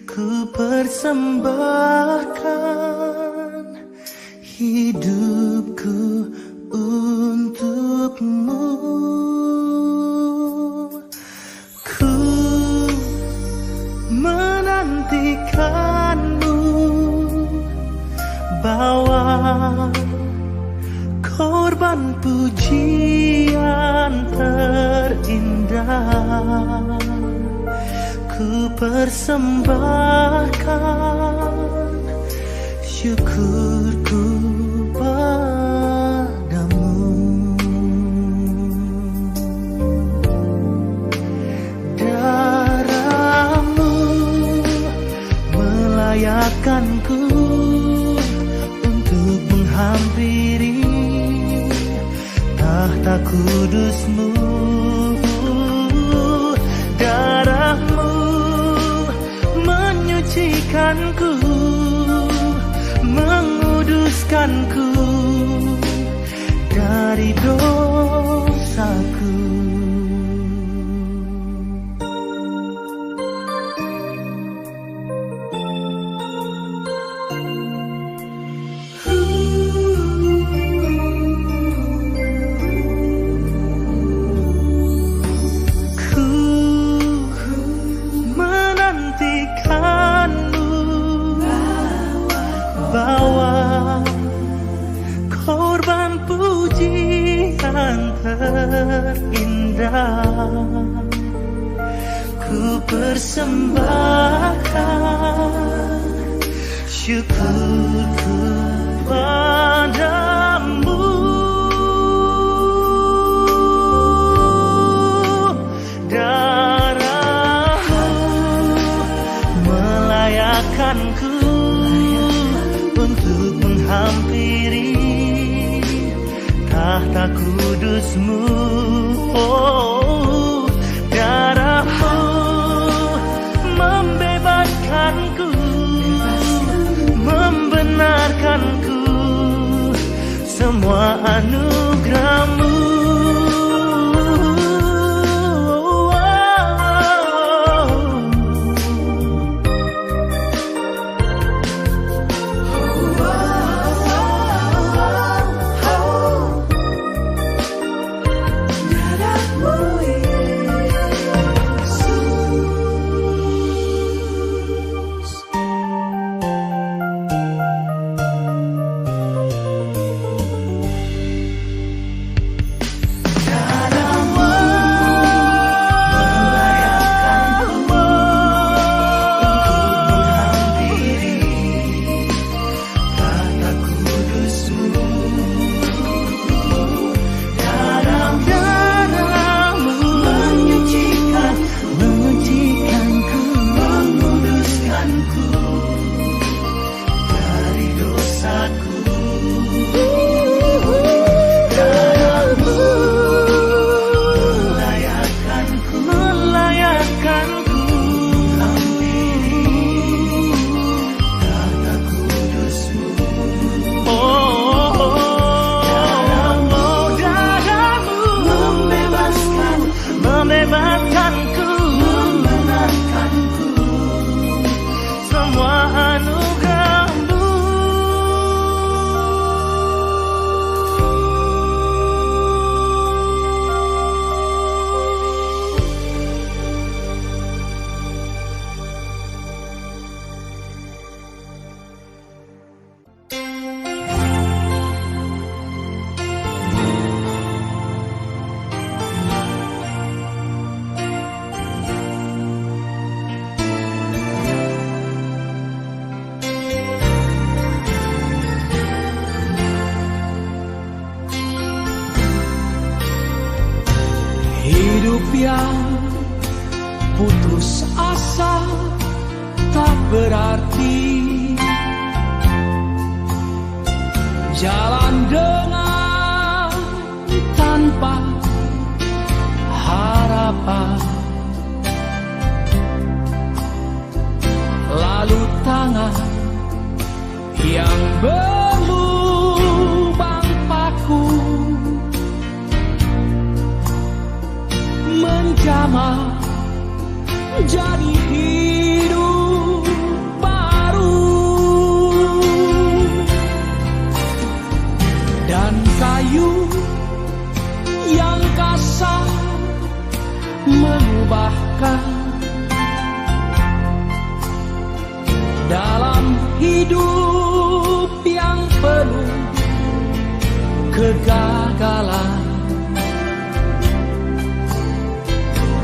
ku persembahkan hidupku untukmu. Ku menantikanmu, bawa korban pujian terindah. Ku persembahkan syukurku padamu. Darahmu melayakkanku untuk menghampiri tahta kudusmu. Darahmu menyucikanku, menguduskanku dari dosaku. Ku menantikanmu, bawa korban pujian terindah. Ku persembahkan syukurku padamu. Darahmu melayakkanku untuk menghampiri tahta kudusmu. Oh, darahmu membebaskanku, membenarkanku, semua anugerahmu. Hidup yang putus asa tak berarti. Jalan dengan tanpa harapan. Lalu tangan yang berlubang paku menjamah Jadi hidup baru, dan kayu yang kasar mengubahkan. Dalam hidup yang penuh kegagalan,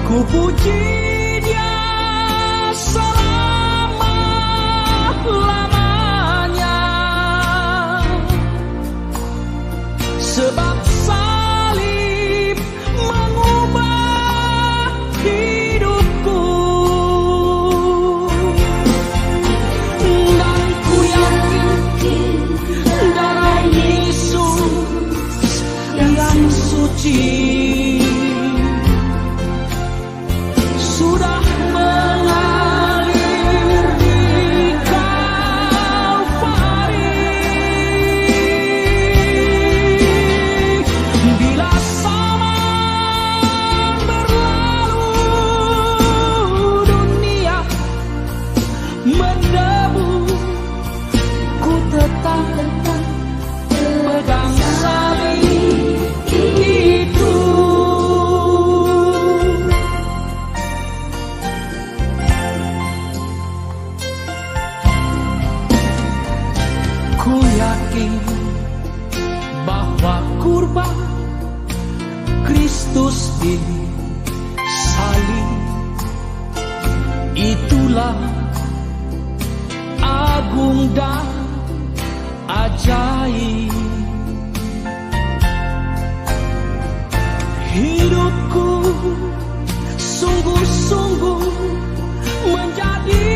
ku puji Dia selama-lamanya, sebab salib mengubah hidupku. Dan ku yakin darah Yesus yang suci sudah mengalir di Kalvari. Bila zaman berlalu, dunia mendebu, ku tetap pegang salib itu. Ku yakin bahwa kurban Kristus di salib itulah agung dan ajaib. Hidupku sungguh-sungguh menjadi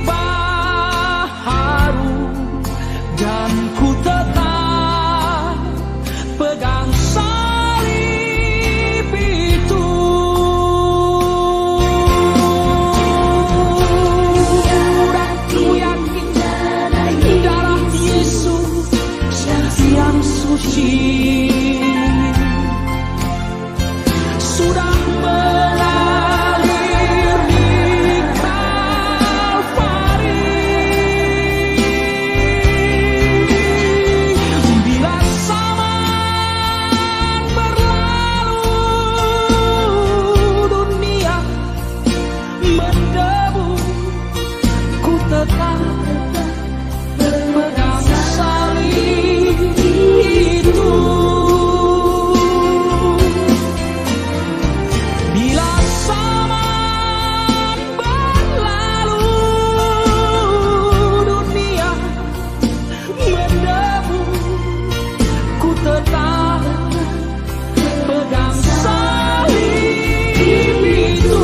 baharu, dan ku tetap pegang salib itu. Dan ku yakin darah Yesus yang suci sudah mengalir di Kalvari. Bila zaman berlalu, dunia mendebu, ku tetap pegang salib itu. Bila zaman berlalu, dunia mendebu, ku tetap pegang salib itu.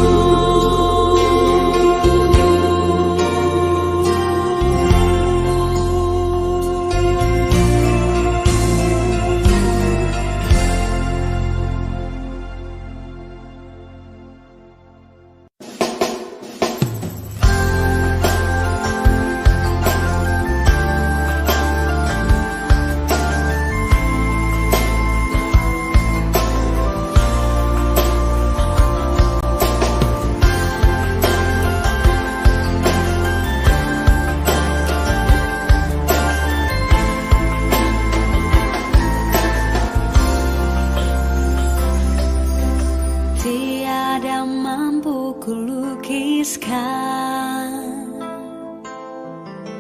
Tiada mampu kulukiskan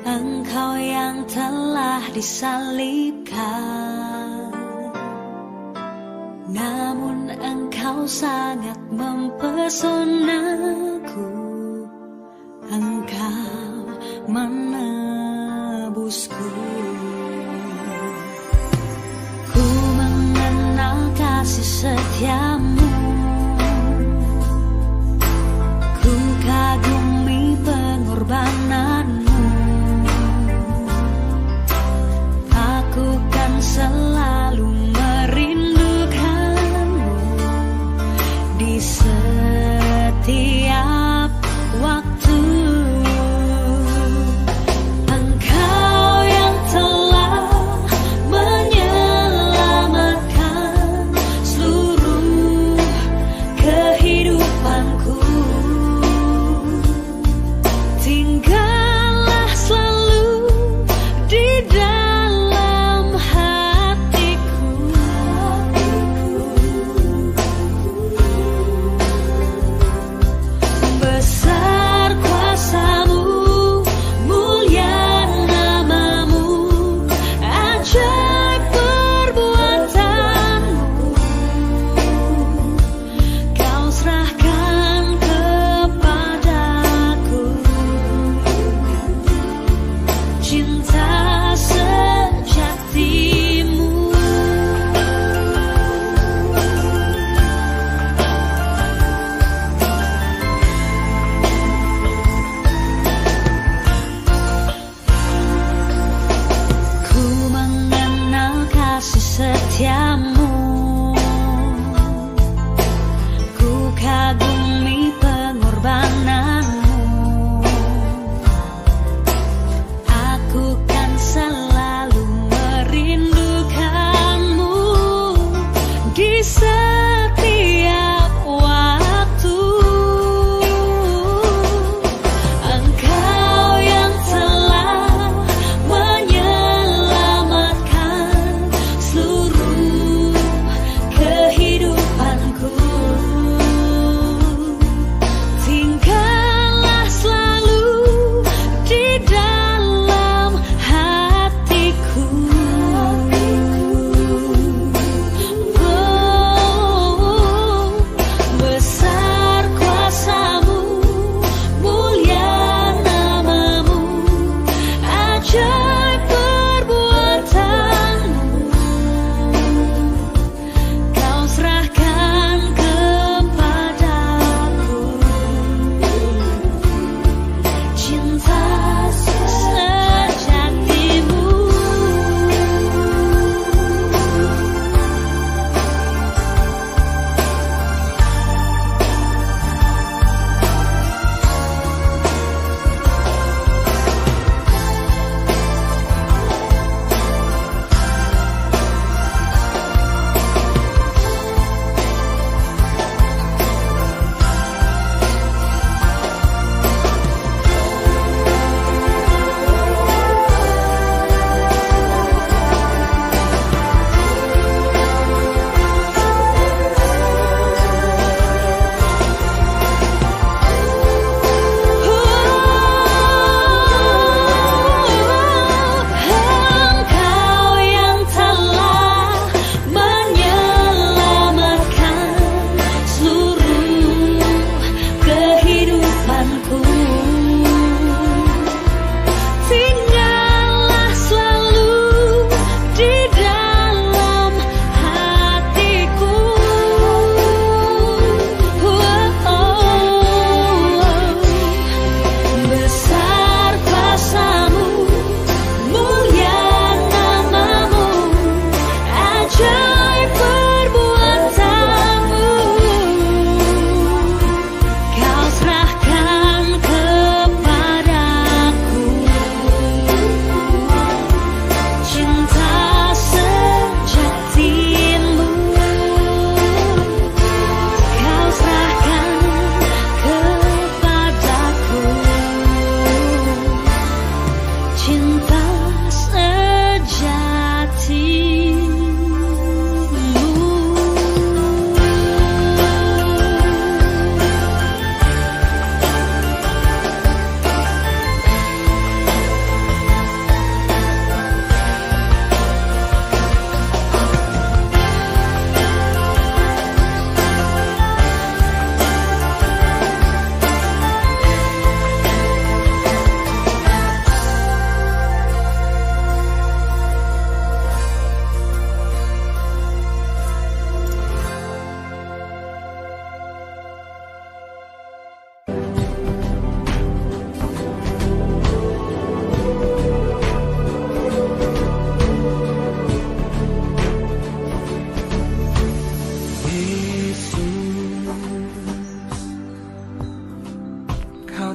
Engkau yang telah disalibkan. Namun Engkau sangat mempesonaku. Engkau menebusku. Ku mengenal kasih setiamu. Ku kagumi pengorbananmu. Aku kan selalu merindukanmu di setiap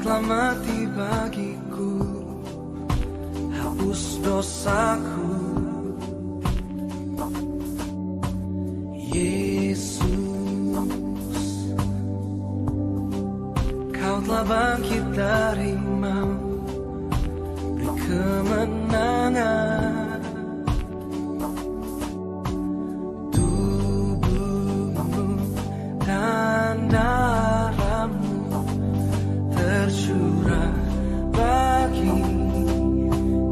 Telah mati bagiku, hapus dosaku. Yesus, Kau telah bangkit dari maut, beri kemenangan. Tubuhmu dan darahmu tercurah bagi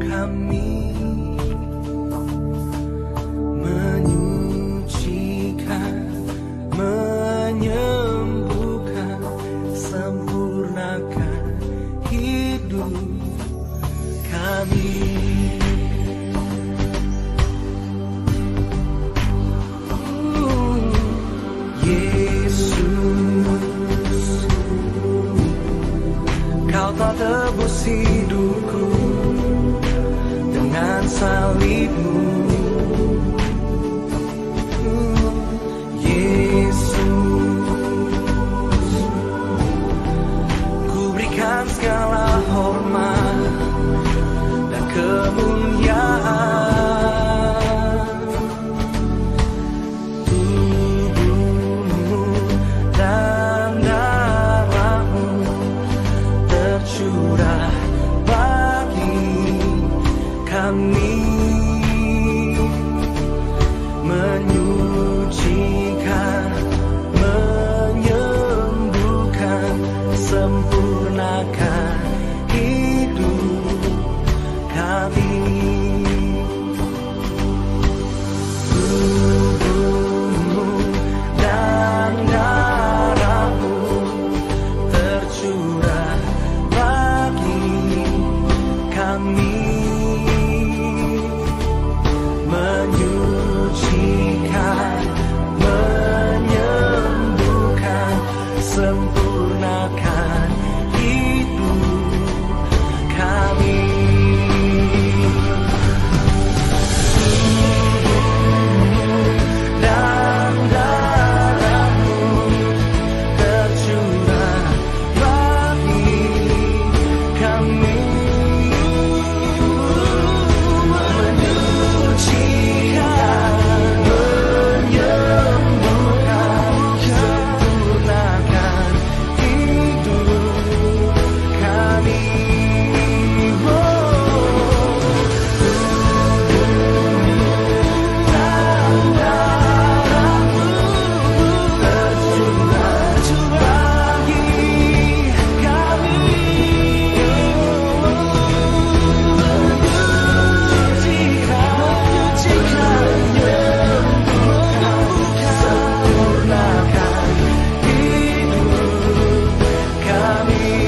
kami, menyucikan, menyembuhkan, sempurnakan hidup kami. Yesus, Kau telah tebus hidupku dengan salibmu. Yesus, ku berikan segala hormat dan kemuliaan. Tubuhmu dan darahmu tercurah bagi kami, menyucikan, menyembuhkan, sempurnakan hidup kami. Tubuhmu dan darahmu tercurah bagi kami, menyucikan, menyembuhkan, sempurnakan hidup kami. Tubuhmu dan darahmu tercurah bagi kami, menyucikan, menyembuhkan, sempurnakan hidup kami. Oh, tubuhmu dan darahmu tercurah bagi kami. Menyucikan, menyembuhkan, sempurnakan hidup kami.